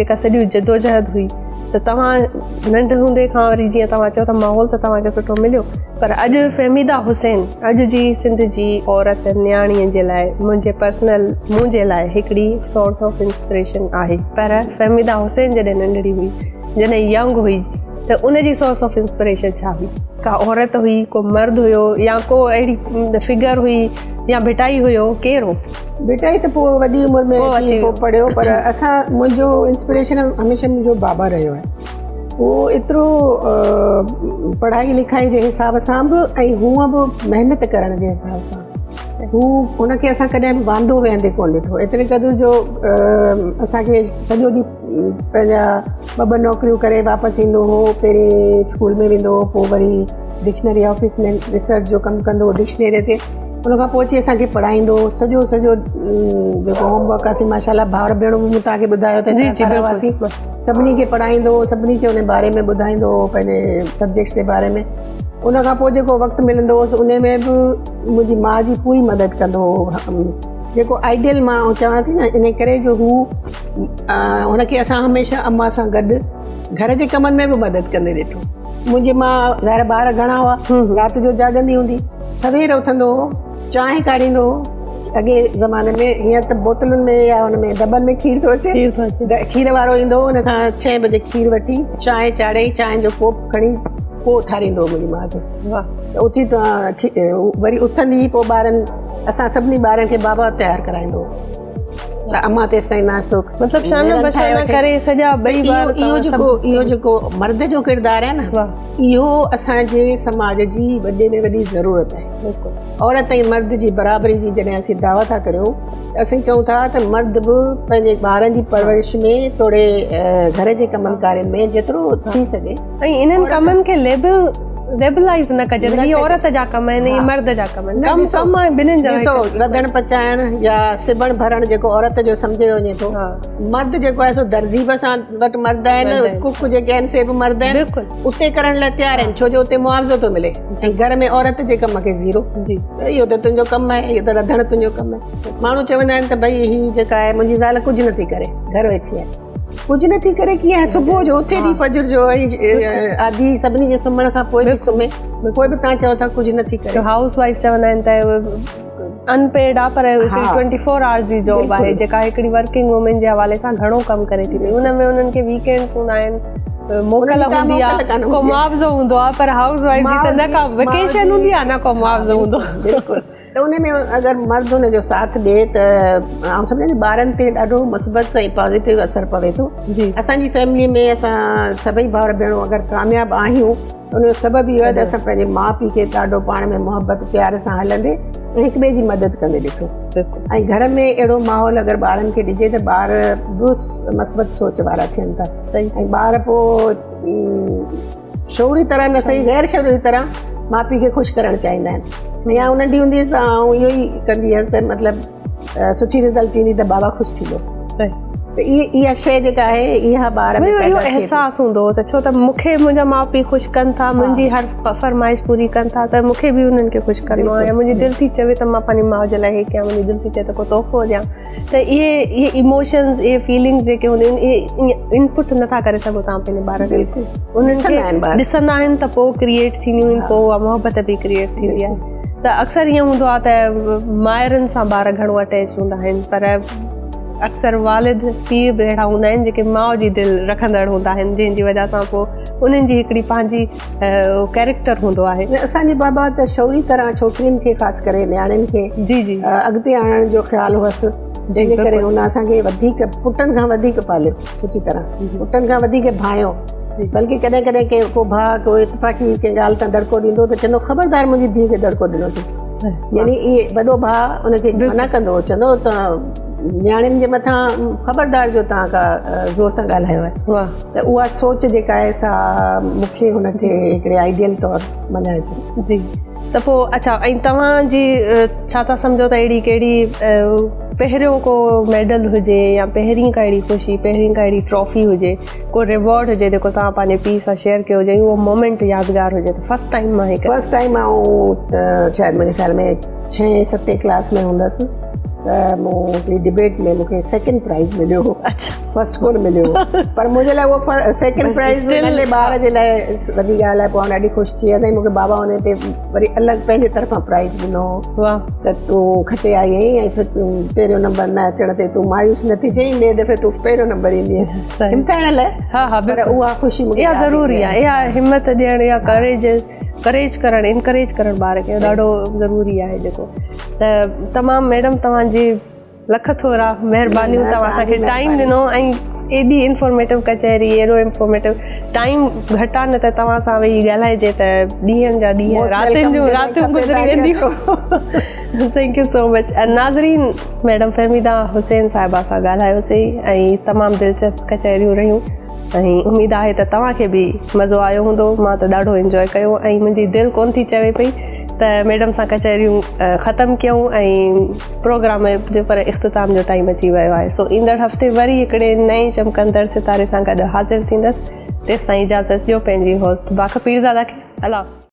جيڪا سڄي جدوجهد هئي ته توهان ننڍ هوندي کان وري جيئن توهان چيو ته ماحول ته توهان کي سٺو مليو پر اڄ فهميده حسين اڄ جي سنڌ جي عورت نياڻي جي لاء منهنجي پرسنل منهنجي لاء هڪڙي سورس آف انسپريشن آهي پر فهميده حسين جڏهن ننڍڙي هئي جڏهن ينگ هئي ته ان جي سورس آف انسپريشن ڇا هئي ڪا عورت هئي ڪو مرد هيو يا ڪو اهڙي فگر هئي يا ڀٽائي هيو ڪير هو ڀٽائي ته پوء وڏي عمر ۾ اچي پوء پڙهيو پر اسان منهنجو انسپريشن هميشه منهنجو بابا رهيو آهي هو ايترو پڙهائي لکائي جي حساب سان به ۽ هونء به محنت ڪرڻ جي حساب سان هو هن کي اسان ڪڏهن به واندو ويهندي ڪونه ڏٺو ايتري قدر جو اسان کي سڄو ڏينهن پنهنجا ٻه ٻه نوڪريون ڪري واپس ايندو هو پهرين اسڪول ۾ ويندو هو پوء وري ڊڪشنري آفيس ۾ ريسرچ جو ڪم ڪندو هو ڊڪشنري تي ان کان پوء اچي اسان کي پڙهائيندو هو سڄو سڄو جيڪو هوم ورڪ اسين ماشاء الله ڀائر ڀيڻون مون توهان کي ٻڌايو ته جي جي بلڪل سڀني کي پڙهائيندو هو سڀني کي ان باري ۾ ٻڌائيندو هو پنهنجي سبجيڪٽس جي باري ۾ ان کان پوء جيڪو وقت ملندو هوس ان ۾ به منهنجي ماء جي پوري مدد ڪندو هو جيڪو آئيڊيل مان چوان ٿي نه ان ڪري جو هو هن کي اسان هميشه اما سان گڏ گهر جي ڪمن ۾ به مدد ڪندي ڏٺو منهنجي ماء ظاهر ٻار گهڻا هئا رات جو جاڳندي هوندي سوير اٿندو هو، چانهه ڪاڙهيندو هو. اڳي زماني ۾ هينئر ته بوتلن ۾ يا ان ۾ دٻن ۾ کير ٿو اچي. کير ٿو اچي. کير وارو ايندو هو، ان کان ڇهين بجي کير وٺي چانهه چاڙهي چانهه جو ڪوپ کڻي پوء اٿاريندو هو منهنجي ماء کي. واهه. ته اٿي ته وري اٿندي پوء ٻارن اسان سڀني ٻارن کي بابا تيار ڪرائيندو هو. ته امان تيستائين ناشتو مطلب شانه بشانه ڪري سڄا ٻئي ٻار اهو جيڪو اهو جيڪو مرد جو ڪردار آهي نه اهو اسان جي سماج جي وڏي ۾ وڏي ضرورت آهي بلڪل عورت ۽ مرد جي برابري جي جڏهن اسين دعويٰ ٿا ڪريون ته اسين چئون ٿا ته مرد به پنهنجي ٻارن جي پرورش ۾ توڙي گهر جي ڪمن ڪارين ۾ جيترو ٿي سگهي ۽ انهن ڪمن کي ليبل ليبلائز نه ڪجي ته هي عورت جا ڪم آهن هي مرد جا ڪم آهن ڪم ڪم آهي ٻنهين جا ڏسو رڌڻ پچائڻ يا سبڻ ڀرڻ جيڪو عورت جو سمجهيو وڃي ٿو مرد جيڪو آهي سو درزي به اسان وٽ مرد آهن ڪڪ جيڪي آهن سي به مرد آهن بلڪل اتي ڪرڻ لاء تيار آهن ڇو جو اتي معاوضو ٿو ملي ۽ گهر ۾ عورت جي ڪم کي زيرو جي اهو ته تنهنجو ڪم آهي اهو ته رڌڻ تنهنجو ڪم آهي ماڻهو چوندا آهن ته ڀئي هي جيڪا آهي منهنجي زال ڪجهه نٿي ڪري گهر ويٺي آهي ڪجهه نه ٿي ڪري ڪيئن صبح جو اٿي ٿي فجر جو ۽ آڌي سڀني جي سمهڻ کان پوء ٿي سمهي پوء به تان چئو ٿا ڪجهه نه ٿي ڪري هائوس وائيف چوندا آهن ته ان پيڊ آ پر هڪڙي 24 آورز جي جاب آهي جيڪا هڪڙي ورڪنگ وومين جي حوالي سان گهڻو ڪم ڪري ٿي پئي ان ۾ انهن کي ويڪينڊز هوندا آهن موڪل هوندي آ ڪو معاوضو هوندو آ پر هائوس وائيف جي ته نه ڪا ويڪيشن هوندي آ نه ڪو معاوضو هوندو بلڪل ته ان ۾ اگر مرد ان جو ساٿ ڏئي ته آئون سمجهان ٿي ٻارن تي ڏاڍو مثبت ۽ پازيٽو اثر پوي ٿو جي اسان جي فيملي ۾ اسان سڀئي ڀائر ڀيڻون اگر ڪامياب آهيون ان جو سبب اهو آهي ته اسان پنهنجي ماء پيء کي ڏاڍو پاڻ ۾ محبت پيار سان هلندي ۽ هڪ ٻئي جي مدد ڪندي ڏٺو ۽ گهر ۾ اهڙو ماحول اگر ٻارن کي ڏجي ته ٻار به مثبت سوچ وارا ٿين ٿا صحيح ۽ ٻار پوء شعوري طرح نه صحيح غير شعوري طرح ماء پيء کي خوش ڪرڻ چاهيندا آهن. يا آئون ننڍي هوندي هيس ته آئون اهو ئي ڪندي هيس ته مطلب سٺي رزلٽ ايندي ته بابا خوش ٿيندو. صحيح. ته اهي اها شيء جيڪا آهي اها ٻار ۾ پيدا اهو احساس هوندو هو ته ڇو ته مون کي منهنجا ماء پيء خوش ڪن ٿا منهنجي هر فرمائش پوري ڪن ٿا ته مون کي به انهن کي خوش ڪرڻو آهي منهنجي دل ٿي چوي ته مان پنهنجي ماء جي لاء هي ڪيان منهنجي دل ٿي چوي ته ڪو تحفو ڏيان ته اهي اهي ايموشنز اهي فيلنگز جيڪي هونديون آهن اهي انپٽ نٿا ڪري سگهو توهان پنهنجي ٻارن کي انهن کي ڏسندا آهن ته پوء ڪريئيٽ ٿينديون آهن پوء اها محبت به ڪريئيٽ ٿيندي آهي ته اڪثر ائين هوندو آهي ته مائرن سان ٻار گهڻو اٽيچ هوندا آهن پر اڪثر والد پيء به اهڙا هوندا آهن جيڪي ماء جي دل رکندڙ هوندا آهن جنهن جي وجه سان پوء انهن جي هڪڙي پنهنجي ڪيريڪٽر هوندو آهي. اسان جي بابا ته شعوري طرح ڇوڪرين کي خاص ڪري نياڻين کي جي جي اڳتي آڻڻ جو خيال هئس جنهن جي ڪري هن اسان کي وڌيڪ پٽن کان وڌيڪ پاليو سٺي طرح پٽن کان وڌيڪ ڀانئيو بلڪه ڪڏهن ڪڏهن ڪي ڪو ڀاء ڪو اتفاقي ڪنهن ڳالهه تان دڙڪو ڏيندو ته چوندو خبردار منهنجي ڌيء کي دڙڪو ڏنو اٿئي يعني اهي وڏو ڀاء ان کي منع ڪندو هو چوندو ته نياڻين جي مٿان خبردار جو توهان ڪا زور سان ڳالهايو آهي ته اها سوچ جيڪا آهي سا مون کي هن کي هڪڙي آئيڊيل طور مڃان ٿي. جي ته پوء اڇا ۽ توهان جي ڇا ٿا سمجهو ته اهڙي ڪهڙي پهريون ڪو ميڊل هجي يا پهرين ڪا اهڙي خوشي پهرين ڪا اهڙي ٽرافي هجي ڪو ريوارڊ هجي جيڪو توهان پنهنجي پيء سان شيئر ڪيو هجي ۽ اهو مومينٽ يادگار هجي ته فرسٽ ٽائيم مان هي ڪيو. فرسٽ ٽائيم آئون شايد منهنجي خيال ۾ ڇهين ستين ڪلاس ۾ هوندس ته مون هڪڙي ڊبيٽ ۾ مون کي سيڪنڊ پرائز مليو هو. اڇا. فرسٽ ڪونه مليو هو پر منهنجي لاء اهو سيڪنڊ پرائز ننڍي ٻار جي لاء وڏي ڳالهه آهي پوء آئون ڏاڍي خوش ٿي ويس ۽ مون کي بابا ان تي وري الڳ پنهنجي طرفان پرائز ڏنو هو ته تون کٽي آئي آهين ۽ پهريون نمبر نه اچڻ تي تون مايوس نه ٿجين ٻئي دفعي تون پهريون نمبر ايندينء همٿائڻ لاء ها ها پر اها خوشي مون کي اها ضروري آهي اها همت ڏيڻ يا ڪريج ڪريج ڪرڻ انڪريج ڪرڻ ٻار کي ڏاڍو ضروري آهي جيڪو ته تمام ميڊم توهان جي لک ٿورا مهربانيون توهان اسان کي ٽائيم ڏنو ۽ ايڏي انفارميٽو ڪچهري ايڏو انفارميٽو ٽائيم گهٽ آ نه ته توهان سان ويهي ڳالهائجي ته ڏينهن جا ڏينهن راتين جون راتيون گذري وينديون thank you سو مچ ناظرين ميڊم فهميده حسين صاحبه سان ڳالهايوسي ۽ تمام دلچسپ ڪچهريون رهيون ۽ اميد آهي ته توهان کي به مزو آيو هوندو مان ته ڏاڍو انجوائي ڪيو ۽ منهنجي دل ڪون ٿي چوي پئي ته ميڊم سان ڪچهريون ختم ڪيون ۽ پروگرام جو پر اختتام جو ٽائيم اچي ويو آهي سو ايندڙ هفتي وري هڪڙي نئين چمڪندڙ ستاري سان گڏ حاضر ٿيندس تيستائين اجازت ڏيو پنهنجي هوسٽ باک پيرزاده کي الله.